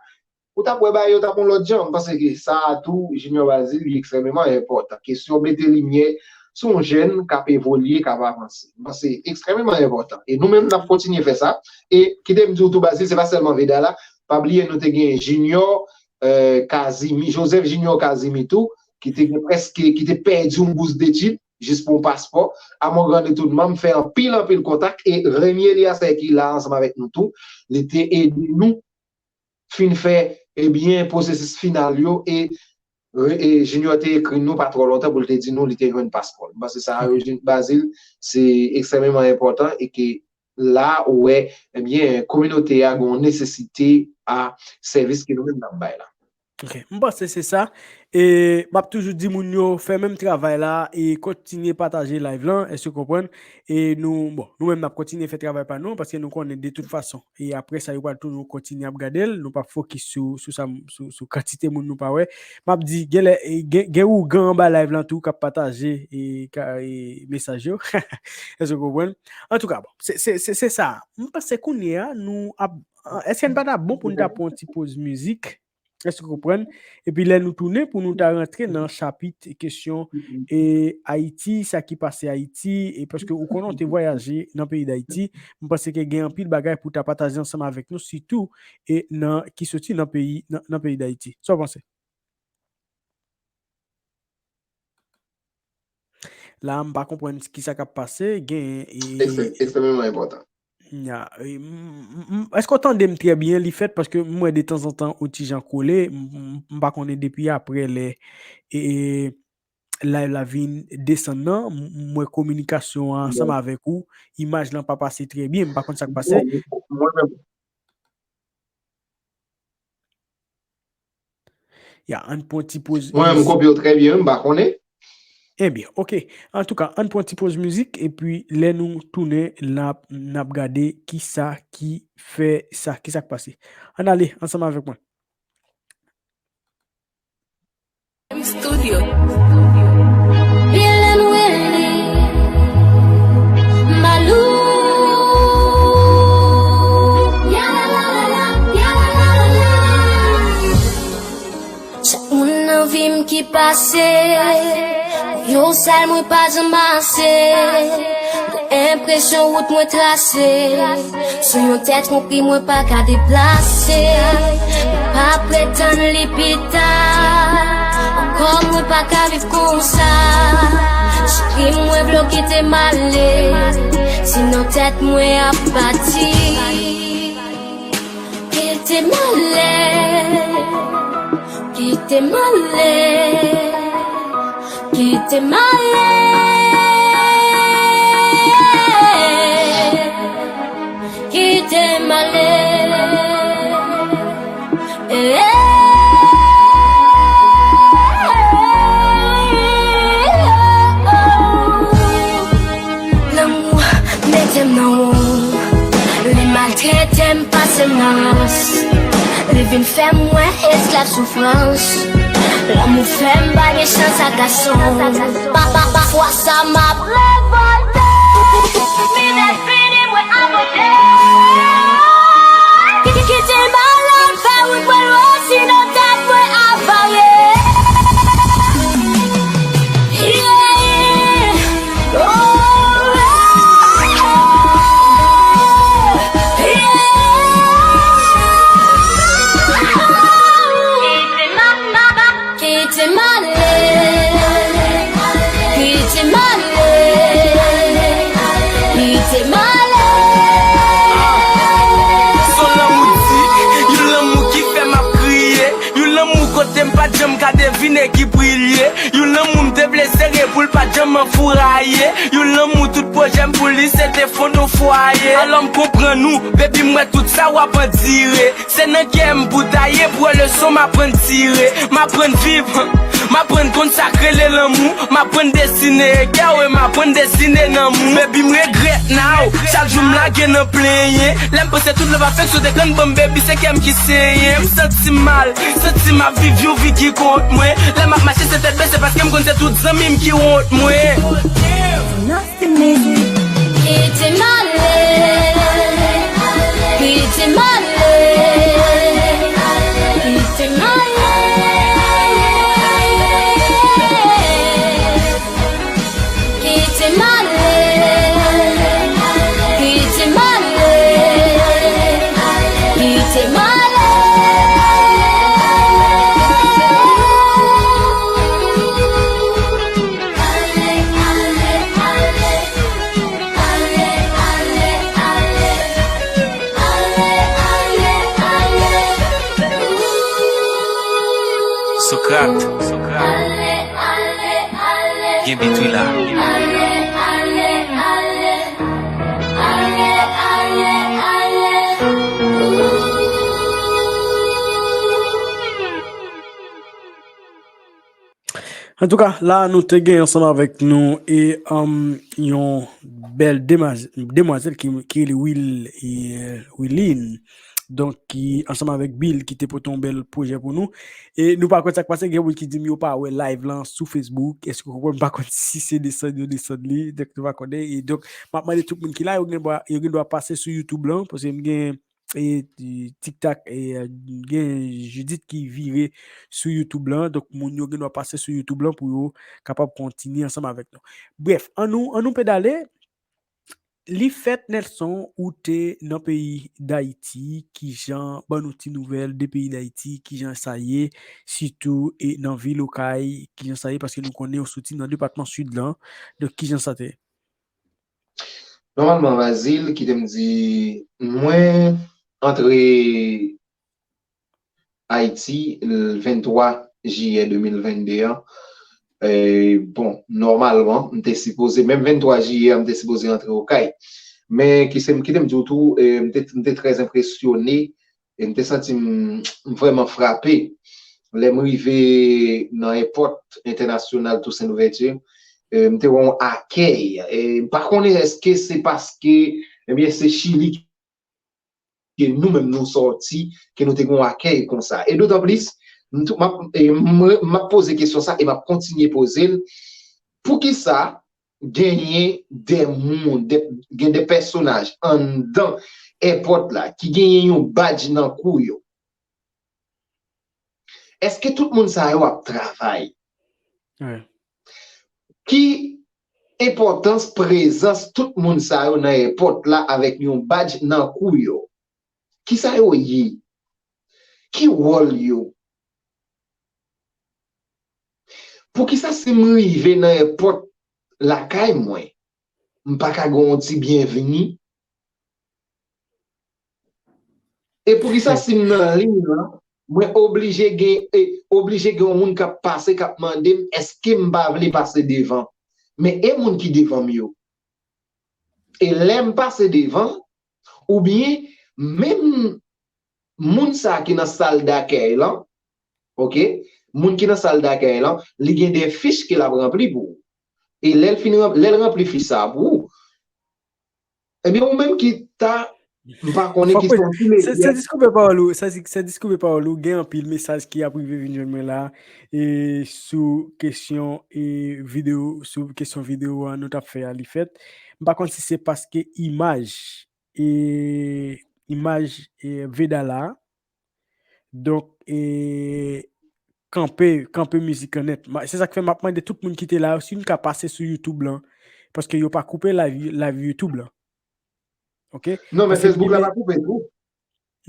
ou t ap wè bagay yo t ap yon lòt jan. M panse ke sa a tou, Junior Bazil, li ekstrèmeman enpòtan. Kesyon mete limyè sou yon jèn k ap evolye, k ap avanse. M panse ekstrèmeman enpòtan. E nou menm, n ap kontinye fè sa. E kite m di w tou, Bazil, se pa sèlman Veda la. Pa bliye, nou te gen Junior, e, Kazimi, Joseph Junior Kazimi tou, ki te gen prèske, ki te pèdi yon bous detid, jis pou yon paspò. A mon grand étonnement, m fè anpil, anpil kontak e Remy Eliaser ki la ansanm avèk nou tou, li te ede nou fin fè, ebyen, pwosesis final yo e, e Junior te ekri nou pa twò lontan pou l te di nou li te jwenn paspò l. M panse sa a, Bazil, se ekstrèmeman enpòtan e ke la ou wè, ebyen, kominote a gen yon nesesite a sèvis ke nou menm n ap bay la. Ok, m panse se sa. E m ap toujou di moun yo fè menm travay la e kontinye pataje live lan, èske w konprann? E nou, bon, nou menm n ap kontinye fè travay pa nou paske nou konnen de tout fason. E apre sa, yo pral toujou kontinye ap gade l. Nou p ap fokis sou, sou sa, sou, sou kantite moun nou pa wè. M ap di, genlè, e, gen, gen ougan anba live lan tou k ap pataje e, ka, e mesaj yo. Èske w konprann? Antouka, bon, se, se, se, se sa. M panse kounye a, nou ap, èske n pa ta bon pou n ta pran yon ti poz mizik? Èske w konprann? Epi lè nou tounen pou nou ta rantre nan chapit kesyon e Ayiti, sa ki pase Ayiti, e paske ou konnen w te vwayaje nan peyi Dayiti, m panse ke gen anpil bagay pou w ta pataje ansanm avèk nou, sitou e nan, ki soti nan peyi, nan, nan peyi Dayiti. Sa w panse? La, m pa konprann kisa k ap pase, gen e ekstrèmeman enpòtan. Ya, e, m, m, m, èske w tande m trè byen? Li fèt paske m wè de tanzantan ou ti jan kole, m, m, m pa konnen depi apre lè e, live la vin desann nan, m, m wè kominikasyon an ansanm avèk ou, imaj lan pa pase trè byen, m pa konn sa k pase. Mwen menm, Ya, ann pran ti poz. Mwen menm, m kopye w trè byen, m pa konnen. Ebyen, oke. Antouka, ann pran ti poz mizik, epi lè nou tounen, n ap, n ap gade kisa ki fè sa, kisa k pase. Ann ale ansanm avèk mwen. Studio. Bill and Willie, Malou. Ya la la la la, ya la la la la. Chak moun nan vi m ki pase, pou yon sal mwen pa janm ase. Gen enpresyon wout mwen trase. Sou yon tèt konpli mwen pa ka deplase. Mwen pa pretann li pita. Ankò mwen pa ka viv konsa. Chak mwen vle w kite m ale. Sinon tèt mwen ap pati. Kite m ale. Kite m ale. Kite m ale. Kite m ale. Eh, oh, oh. Lanmou mete m nan won. Li maltrete m pase mas. Li vin fè mwen esklav soufrans. Lanmou fè m pa gen chans ak gason. Pa, pa, pa, fwa sa m ap revòlte. Fini, fini, mwen abandone. Ki-, ki-, kite m ale, fè wout mwen lwen, sinon tèt mwen avare. Yeah. Oh, yeah. Kite m ale, kite m ale, kite m ale. Son lanmou di, yon lanmou ki fè m ap kriye, yon lanmou kote m pa t janm ka devine ki pri l ye, yon lanmou m te vle sere pou l pa t janm anfouraye, yon lanmou tout pwojè m pou li se te fondo fwaye. Alò m konprann ou, baby, m wè tout sa w ap andire. Se nan kè m pou ta ye, pou wè leson m aprann tire. M aprann viv, m aprann konn sa k rele lanmou. M aprann desine kè w e m aprann desine nanm ou. Baby, m regrèt now. Chak jou m lage nan plenyen. Lè m panse tout love afeksyon te konn ban m, baby, se kè m ki senyen. M santi m mal, santi m ap viv yon vi ki kont mwen. Lè m ap mache se tèt bese paske m konn se tout zanmi m ki wont mwen. Kite m ale, kite m ale, kite m ale. Kite m ale, kite m ale, kite m ale. Sokrat, gen bit wi la. Antouka, la nou te gen ansanm avèk nou e, um, yon bèl demwaz-, demwazèl ki, ki rele Will, e, Willine. Donk, ki ansanm avèk Bill, ki te pote yon bèl pwojè pou nou. E nou pa konn sa k pase, gen moun ki di m yo pa wè live lan sou Facebook. Èske w konprann? M pa konn si se desann yo desann li, donk nou pa konnen. E donk, m ap mande tout moun ki la, yo gen dwa, yo gen dwa pase sou YouTube lan, paske m gen e, e, TikTok, e, gen Judith ki vire sou YouTube lan. Donk, moun yo gen dwa pase sou YouTube lan pou yo kapab kontinye ansanm avèk nou. Brèf, ann nou, ann nou pedale. Li fèt, Nelson, ou te nan peyi Dayiti, kijan, ban nou ti nouvèl de peyi Dayiti, kijan sa ye, sitou, e, nan vil Okay, kijan sa ye, paske nou konnen ou soti nan depatman Sid lan. Donk, kijan sa te ye? Nòmalman, Bazil, kite m di, mwen antre Ayiti, l-, venntwa jiyè de mil vennde an. E, bon, nòmalman, m te sipoze, menm venntwa jiyè a, m te sipoze rantre Okay. Men, ki se, kite m di w tou, e, m te, m te trè enpresyone, e m te santi m, m vrèman frape Lè m rive nan èpòt entènasyonal Toussaint Louverture, e, m te wè yon akèy. E, m pa konnen èske se paske, ebyen, se Chili ke nou menm nou sòti, ke nou te gen yon akèy konsa. E dotan plis, m tou- m ap e, m re- m ap poze kesyon sa e m ap kontinye poze l. Poukisa genyen de moun, de, gen de pèsonaj anndan èpòt la ki genyen yon badj nan kou yo? Èske tout moun sa yo ap travay? Ki enpòtans prezans tout moun sa yo nan èpòt la avèk yon badj nan kou yo? Kisa yo ye? Ki wòl yo? Poukisa si m rive nan èpòt lakay mwen, m pa ka gen yon ti byenvini? E poukisa si m nan liy lan, mwen oblije gen, e, oblije gen yon moun k ap pase, k ap mande m èske m pa vle pase devan? Men e moun ki devan m yo? E lè m pase devan, oubyen menm moun sa ki nan sal dakèy lan, oke, moun ki nan sal dakèy lan, li gen de fich ke l ap ranpli pou ou. E lè l fin ranp- lè l ranpli fich sa a pou ou, ebyen, ou menm ki ta, m pa konnen ki sòti. San, san diskoupe pawòl ou, san, san diskoupe pawòl ou, gen anpil mesaj ki ap rive vin jwenn mwen la, e sou kesyon, e videyo, sou kesyon videyo a nou t ap fè a, li fèt. M pa konn si se paske imaj, e imaj, e Veda la, donk, e kanpe, kanpe mizik lan nèt. Ma- Se sa k fè m ap mande tout moun ki te la yo, si n ka pase sou YouTube lan, paske yo pa koupe live, live YouTube lan. Oke? Non, men Facebook la pa koupe tou.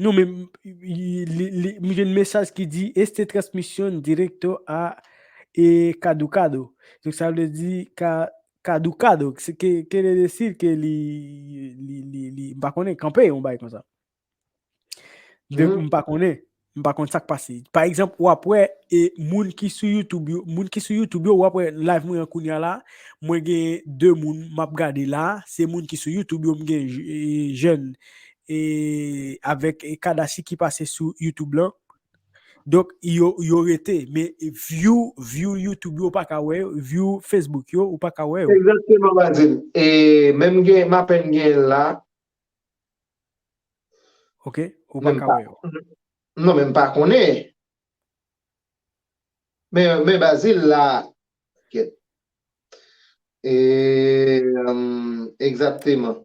Non, men m- li- li- li- m jwenn mesaj ki di, este transmisión directo a, e, Cado Cado. Donk, sa vle di ka, Cado Cado. Se ke, ke le decir ke li, li, li, li, m pa konnen, kanpe yon bagay konsa. Donk, m pa konnen. M pa konn sa k pase. Pa egzanp, w ap wè, e, moun ki sou YouTube yo, moun ki sou YouTube yo, w ap wè live mwen an kounye a la, mwen gen de moun m ap gade la, se moun ki sou YouTube yo, m gen j- e, jèn, e, avèk, e, Kadashi ki pase sou YouTube lan. Donk, yo, yo rete, men view, view YouTube yo, ou pa ka wè yo, view Facebook yo, ou pa ka wè yo. Egzakteman, Bazil. E menm gen, m apèn gen la. Oke, ou pa ka wè yo. Non, men m pa konnen. Men, men Bazil la, kèt. E, hum, egzakteman.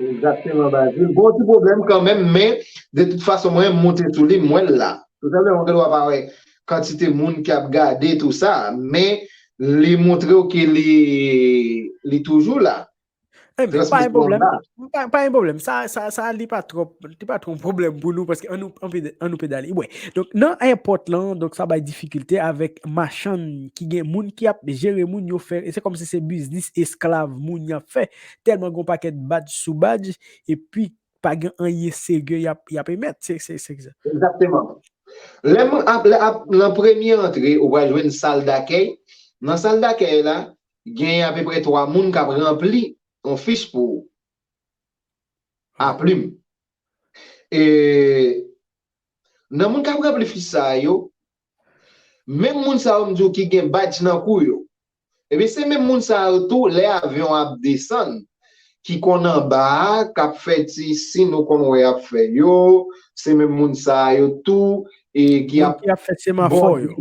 Egzakteman, Bazil. Bon, ti pwoblèm kanmenm, men de tout fason, mwen, m monte sou li, m wè l la. Tou senpleman, gen dwa pa wè kantite moun k ap gade, tou sa, men li montre w ke li, li toujou la. Eh, men pa gen pwoblèm. Pa, pa gen pwoblèm. Sa, sa, sa, li pa twòp, li pa twòp pwoblèm pou nou, paske an nou, an pe- an nou pedale. Wè. Donk, nan èpòt lan, donk, sa bay difikilte avèk machann ki gen moun ki ap jere moun yo fè, e se kòmsi se biznis esklav moun y ap fè. Tèlman gen yon pakèt badj sou badj, epi pa gen anyen serye y ap, y ap emèt. Se, se, se, se. Egzakteman. Lè m ap, lè ap, nan premye antre, ou pral jwenn sal dakèy. Nan sal dakèy la, gen apeprè twa moun k ap ranpli yon fich pou ou. A plim. E nan moun k ap ranpli fich sa a yo, menm moun sa yo m di w ki gen badj nan kou yo, ebyen, se menm moun sa yo tou, lè avyon ap desann, ki konn anba a, k ap fè ti siy nou konn wè y ap fè yo, se menm moun sa yo tou, e ki ap, ki ap fè semafò yo,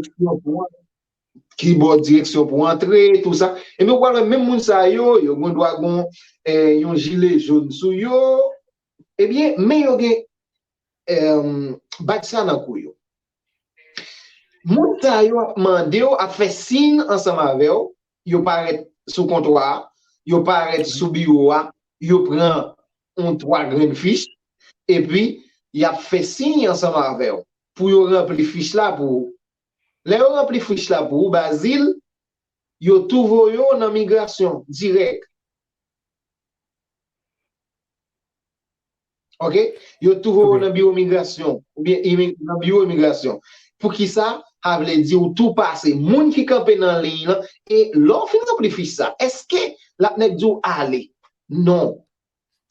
ki bò direksyon pou antre, tou sa. Ebyen, ou pral wè menm moun sa yo, yo gen dwa gen, eh, yon jile jòn sou yo. Ebyen, men yo gen, eh, badj sa nan kou yo. Moun sa yo ap mande w, ap fè siy ansanm avè w, yo parèt sou kontwa a, yo parèt sou biwo a, yo pran yon twa grenn fich, epi y ap fè siy ansanm avè w pou yo ranpli fich la pou ou. Lè yo ranpli fich la pou ou, Bazil, yo tou voye w nan migrasyon dirèk. Oke? Yo tou voye w nan biwo migrasyon, oubyen imi- nan biwo imigrasyon. Poukisa? Sa vle di ou tou pase. Moun ki kanpe nan liy lan, e lè w fin ranpli fich sa, èske l ap nèk di w ale? Non.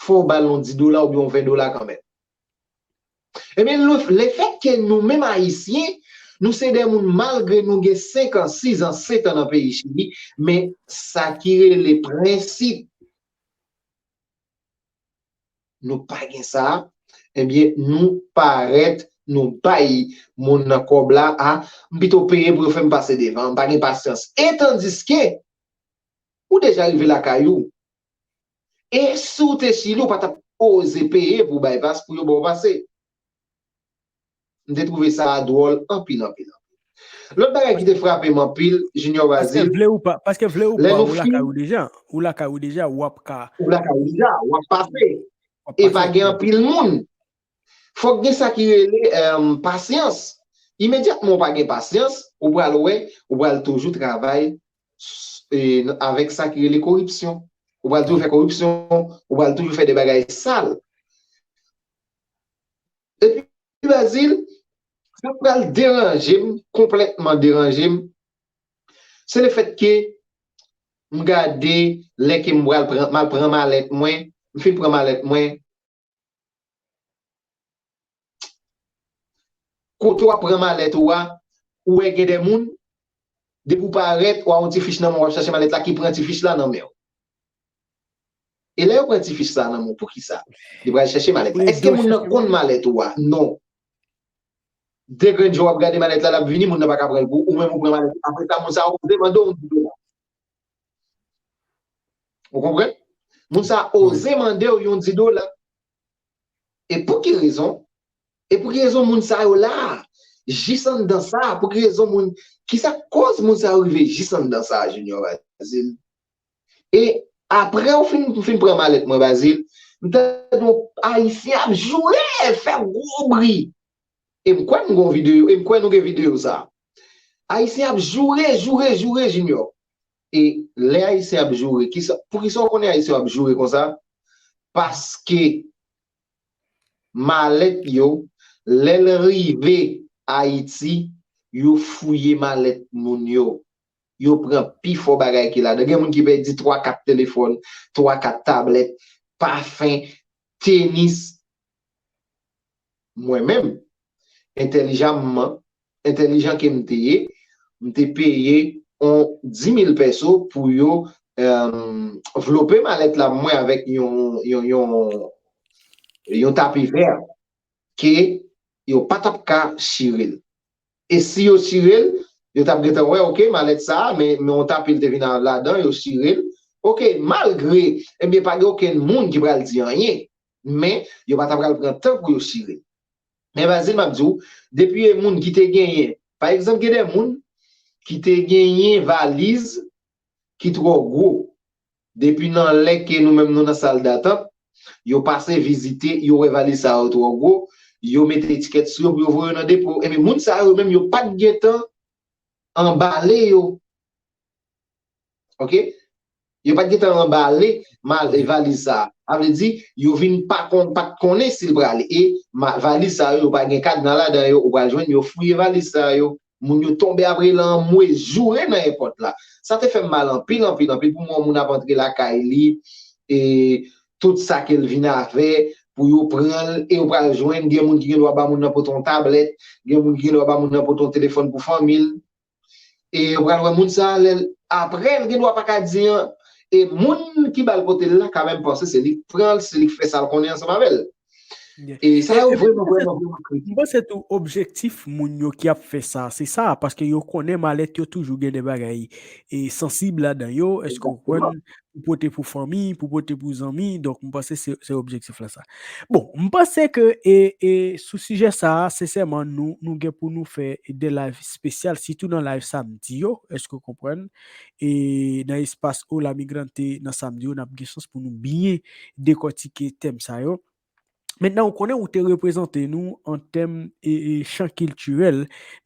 Fò w ba l yon dis dola oubyen yon ven dola kanmenm. Ebyen, le, lefètke nou menm Ayisyen, Nou se de moun, malgre nou gen senk an, sis an, sèt an nan peyi Chili, men sa ki rele prensip, nou pa gen sa, ebyen, nou parèt, nou bay moun nan kòb la, a, m pito peye pou yo fè m pase devan, m pa gen pasyans. E tandiske, ou deja rive lakay ou. E si w te Chili, ou pa t ap oze peye pou bay pas pou yo ba w pase. M te twouve sa a dwòl anpil, anpil, anpil. Lòt bagay ki te frape m anpil, Junior Bazil, vle ou pa, paske vle ou pa, ou lakay ou deja, ou lakay ou deja, w ap ka. Ou lakay ou deja, w ap pase. E pa gen anpil moun. Fòk gen sa ki rele um, pasyans. Imedyatman ou pa gen pasyans, ou pral wè, ou pral toujou travay e, avèk sa ki rele koripsyon. Ou pral toujou fè koripsyon, ou pral toujou fè de bagay sal. Epi, Bazil, sa pral deranje m, konplètman deranje m, se le fèt ke m gade lè ke m pral pran, m al pran malèt mwen, m fin pran malèt mwen, kote w ap pran malèt ou a, ou wè gen de moun, depi w parèt, w a yon ti fich nan men w, w ap chache malèt la, ki pran ti fich la nan men w. E lè yo pran ti fich sa nan men w, poukisa? Li pral chache malèt la. Èske moun nan konn malèt ou a? Non. De grenn je w ap gade malèt la, l ap vini, moun nan pa ka pran l pou ou, ou menm ou pran malèt. Apre sa, moun sa a oze mande w yon di dola. Ou konprann? Moun sa a oze mande w yon di dola. E pou ki rezon? E pou ki rezon moun sa yo la? Jis anndan sa, pou ki rezon moun, kisa koz moun sa yo rive jis anndan sa, Junior Bazil? E apre w fin, fin pran malèt mwen, Bazil, m tande yon Ayisyen ap joure, fè gwo bri. E m kwè m gon videyo, e m kwè nou gen videyo sa. Ayisyen ap joure, joure, joure, Junior. E lè Ayisyen ap joure, kisa, poukisa w konnen Ayisyen ap joure konsa? Paske malèt yo, lè l rive Ayiti, yo fouye malèt moun yo. Yo pran pi fò bagay ki ladan. Gen moun ki pèdi twa, kat telefòn, twa, kat tablèt, pafen, tenis. Mwen menm, entèlijanman, entèlijan ke m te ye, m te peye yon dis mil pèso pou yo um, vlope malèt la mwen avèk yon, yon, yon, yon tapi vè ke yo pa t ap ka chire l. E si yo chire l, yo t ap gentan wè, oke, malèt sa a, men, men yon tapi l te vin ladan, yo chire l. Oke, malgre, ebyen, pa gen okenn moun ki pral di anyen, men yo pa t ap pral pran tan pou yo chire l. Men Bazil, m ap di w, depi e moun ki te genyen, pa egzanp, gen de moun ki te genyen valiz ki twò gwo. Depi nan lè ke nou menm nou nan sal datant, yo pase vizite, yo wè valiz sa yo twò gwo, yo mete etikèt sou yo pou yo voye yo nan depo. Ebyen, moun sa yo menm, yo pa t gentan anbale yo. Oke? Yo pa t gentan anbale mal, e, valiz sa a. Sa vle di, yo vin pa kon, pa t konnen si l prale. E ma, valiz sa yo, yo pa gen kadna ladan yo, ou pral jwenn yo fouye valiz sa yo. Moun yo tonbe apre l anmwe joure nan èpòt la. Sa te fè m mal anpil, anpil, anpil pou m wè yon moun ap antre lakay li, e tout sa ke l vin avè, pou yo pran l, e yo pral jwenn, gen moun ki gen dwa ba moun nan pote yon tablèt, gen moun ki gen dwa ba moun nan pote yon telefòn pou fanmi l. E yo pral wè moun sa a, lè l, apre l gen dwa pa ka di an, e moun ki ba l pote l la ka menm panse se li k pran l, se li k fè sa l konnen ansanm avè l. E sa yo vrèman, vrèman, vrèman kritik. M panse tou objektif moun yo ki ap fè sa, se sa, paske yo konnen malèt yo toujou gen de bagay e sansib ladan yo, èske w konprann, pou pote pou fanmi, pou pote pou zanmi, donk m panse se, se objektif la sa. Bon, m panse ke e, e sou sijè sa a, sensèman, nou, nou gen pou nou fè de live espesyal, sitou nan live samdi yo, èske w konprann? E nan espas Hola Migrante nan samdi yo, n ap gen chans pou nou byen dekòtike tèm sa yo. Mentnan, ou konnen ou te reprezante nou an tèm e, e chan kiltirèl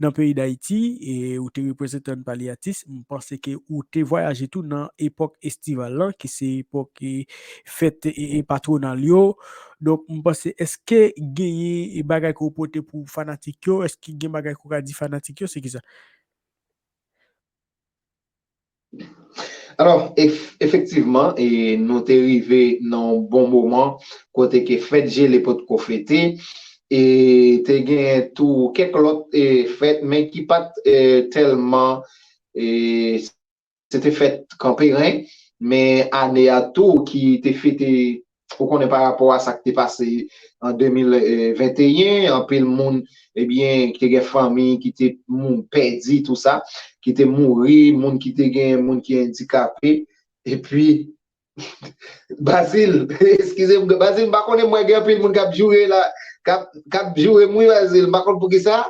nan peyi Dayiti, e ou te reprezante Ann Pale Atis. M panse ke ou te vwayaje tou nan epòk estival lan, ki se epòk e, fèt e, e patwonal yo. Donk, m panse, èske genyen e bagay ke w pote pou fanatik yo? Èske gen bagay ke w ka di fanatik yo? Se kisa? Alò, ef, efektivman, e, nou te rive nan yon bon moman kote ke fèt jele potko fete. e te gen tou kèk lòt e, fèt, men ki pa t e, tèlman e, se te fèt Kanperen, men ane a tou ki te fete, ou konnen pa rapò a sa k te pase an de mil venteyen, anpil moun, ebyen, ki te gen fanmi, ki te moun pèdi, tou sa, ki te mouri, moun ki te gen, moun ki andikape, epi, Bazil, eskize m, Bazil, m pa konnen mwen gen anpil moun k ap joure la, k ap, k ap joure m wi, Bazil, m pa konn poukisa.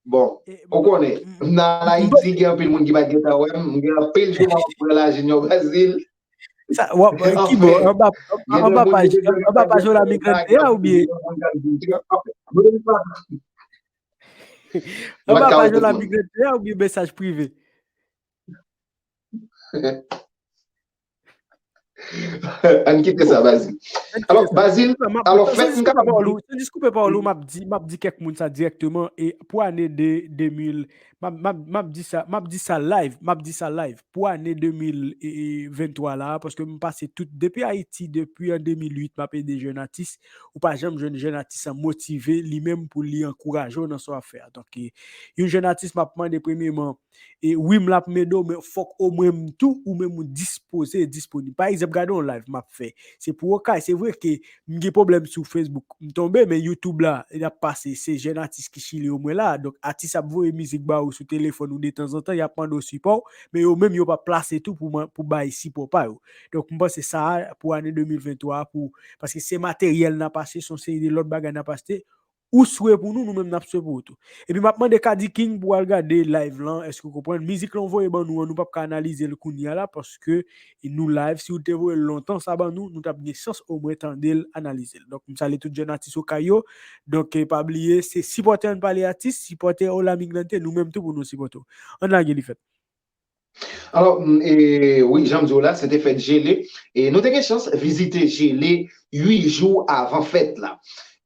Bon, ou konnen, m nan Ayiti, gen anpil moun ki pa t gentan wè m, m gen anpil jou m ap wè la, Junior Bazil. Sa, w ap, ki bò, anba, anba paj, anba paj Olami Grande a oubyen? Anba paj Olami Grande a oubyen mesaj prive? Ann kite sa, Bazil. Alò, Bazil, alò, fèt m kapab. San jis koupe pawòl ou, m ap di, m ap di kèk moun sa dirèkteman, e pou ane de, de mil, m ap, m ap, m ap di sa, m ap di sa live, m ap di sa live, pou ane de mil venntwa la, paske m pase tout, depi Ayiti, depi an de mil uit, m ap ede jèn atis, ou pa janm jwenn jèn atis an motive li menm pou li ankouraje w nan sa w ap fè a. Donk, e, yon jèn atis, m ap mande premyeman, e wi, m la pou m ede w, men fòk omwen m tou, ou menm ou dispoze, disponib. Pa egzanp, gade yon live m ap fè. Se pou Okay. Se vre ke m gen pwoblèm sou Facebook. M tonbe, men YouTube la, l ap pase. Se jèn atis ki chile omwen la. Donk, atis ap voye mizik ba ou sou telefòn ou detanzantan, y ap mande w sipò w, men yo menm yo pa plase tou pou, pou bay sipò pa yo. Donk, m panse sa a, pou ane de mil venntwa a, pou, paske se materyèl n ap achte, se yon seri de lòt bagay n ap achte, ou swe pou nou, nou menm n ap swe pou ou tou. Epi m ap mande Kadi King pou al gade live lan, èske w konprann? Mizik lan w voye ban nou an, nou p ap ka analize l kounye a la, paske nou live, si w te voye l lontan sa ban nou, nou t ap gen chans omwen tande l, analize l. Donk, m salye tout jèn atis Okay yo. Donk, e, pa bliye, se sipòte Ann Pale Atis, sipòte Olami Grande, nou menm tou pou nou sipòte w. Ann lage li fèt. Alò, m, e, wi, jan m di w la, se te fèt Jele. E nou te gen chans vizite Jele uit jou avan fèt la.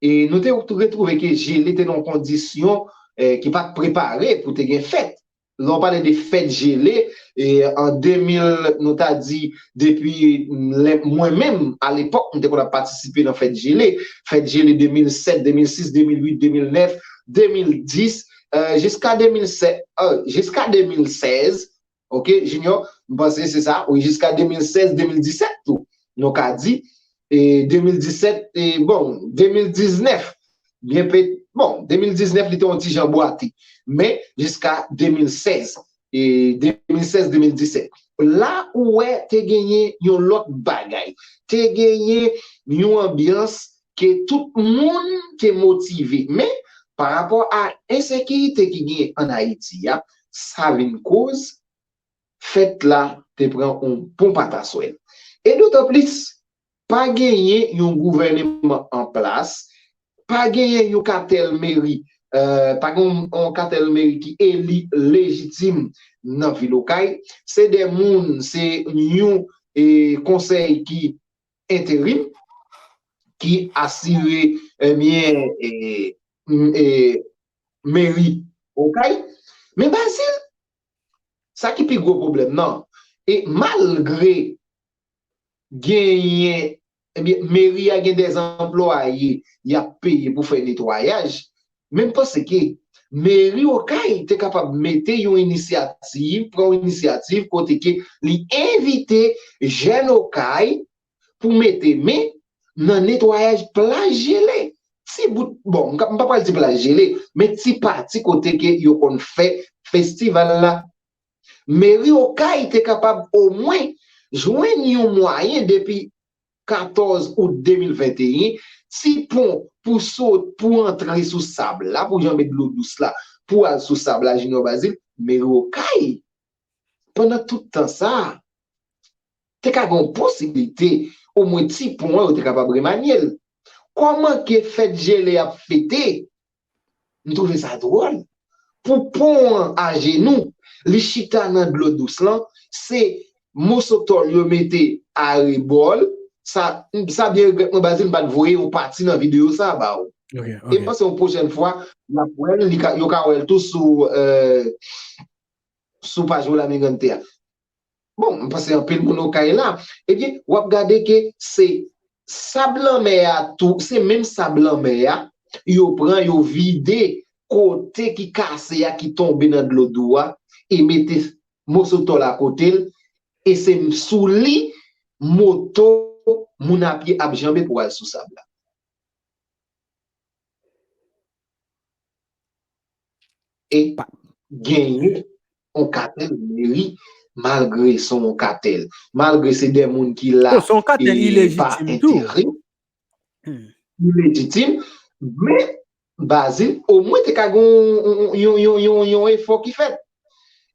E nou te retwouve ke Jele te nan yon kondisyon, e, ki pa t prepare pou te gen fèt. Lè w pale de fèt Jele, e, an de mil, nou ta di, depi lè, mwen menm, alepòk, m te konn ap patisipe nan fèt Jele. Fèt Jele de mil sèt, de mil sis, de mil uit, de mil nèf, de mil dis, e, jiska de mil sèt, e, jiska de mil sèz, Ok, Junior, m panse se sa. Wi, jiska de mil sèz, de mil disèt tou. Nou ka di, e, de mil disèt, e, bon, de mil diznèf, byen pe, bon, de mil diznèf, li te yon ti jan bwate. Men, jiska de mil sèz, e, de mil sèz, de mil disèt. La ou wè te genyen yon lòt bagay. Te genyen yon anbyans ke tout moun te motive. Men, pa rapò a ensekirite ki genyen ann Ayiti a, sa vin koz fèt la te pran yon bon pataswèl. E dotan plis, pa genyen yon gouvèneman an plas, pa genyen yon katèl meri, e, pa gen yon, yon katèl meri ki eli lejitim nan vil Okay. Se de moun, se yon, e, konsèy ki enterim, ki asire, ebyen, e, m, e, meri Okay. Men Bazil, sa ki pi gwo pwoblèm nan, e malgre genyen, ebyen, meri a gen de anplwaye y ap peye pou fè netwayaj, men m panse ke meri Okay te kapab mete yon inisyativ, pran yon inisyativ kote ke li envite jèn Okay pou mete men nan netwayaj plaj Jele. Ti bout, bon, m ka, m pa pral di plaj Jele, men ti pati kote ke yo konn fè festival la. Meri Okay te kapab omwen jwenn yon mwayen depi katòz out de mil venteyen, ti pon pou sot, pou antre sou sab la, pou janbe dlo dous la, pou al sou sab la, Junior Bazil, meri Okay, pandan tout tan sa a, te ka gen yon posiblite, omwen ti pon an, yo te kapab remanye l. Kòman ke fèt Jele ap fete? M twouve sa dwòl. Pou pon an ajenou, li chita nan dlo dous lan, se moso tòl yo mete arebò l. Sa, sa byen regrèt mwen, Bazil, m pa t voye yon pati nan videyo sa a ba ou. E m panse yon pwochèn fwa, y ap wè l, li ka, yo ka wè l tou sou, e, sou paj Olami Grande a. Bon, m panse anpil moun Okay la. Ebyen, w ap gade ke se sab lanmè a tou, se menm sab lanmè a, yo pran, yo vide kote ki kase a, ki tonbe nan dlo dou a, e mete moso tòl akote l, e se sou li moto moun a pye ap janbe pou al sou sab la. E genyen yon katèl meri, malgre se yon katèl, malgre se de moun ki la Oh, se yon katèl e pa ilejitim tou. enterè, Hmm. ilejitim, men Bazil, omwen te ka gen yon, yon, yon, yon, yon efò ki fèt.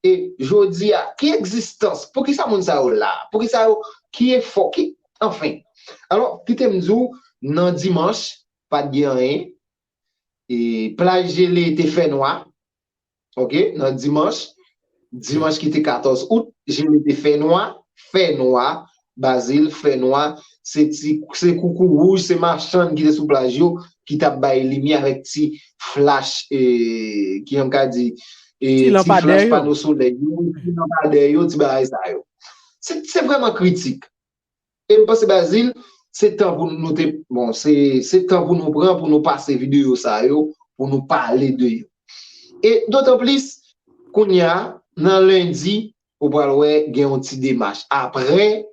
E jodi a, ki egzistans? Poukisa moun sa yo la? Poukisa yo, ki efò? Ki, anfen. Alò, kite m di w, nan dimanch, pa t gen anyen. E plaj jele te fè nwa. Ok, nan dimanch, dimanch ki te katòz out, jele te fè nwa, fè nwa, Bazil, fè nwa, se ti, se koukou wouj, se machann ki te sou plaj yo, ki t ap bay limyè avèk ti flach, e, ki jan m ka di, e, Ti ti lanpadè flach yo. Pano solèy yo, ti lanpadè yo, ti bagay sa yo. Se, se vrèman kritik. E m panse, Bazil, se tan pou nou te, bon, se, se tan pou nou pran, pou nou pase videyo sa yo, pou nou pale de yo. E dotan plis, kounye a, nan lendi, ou pral wè gen yon ti demach. Apre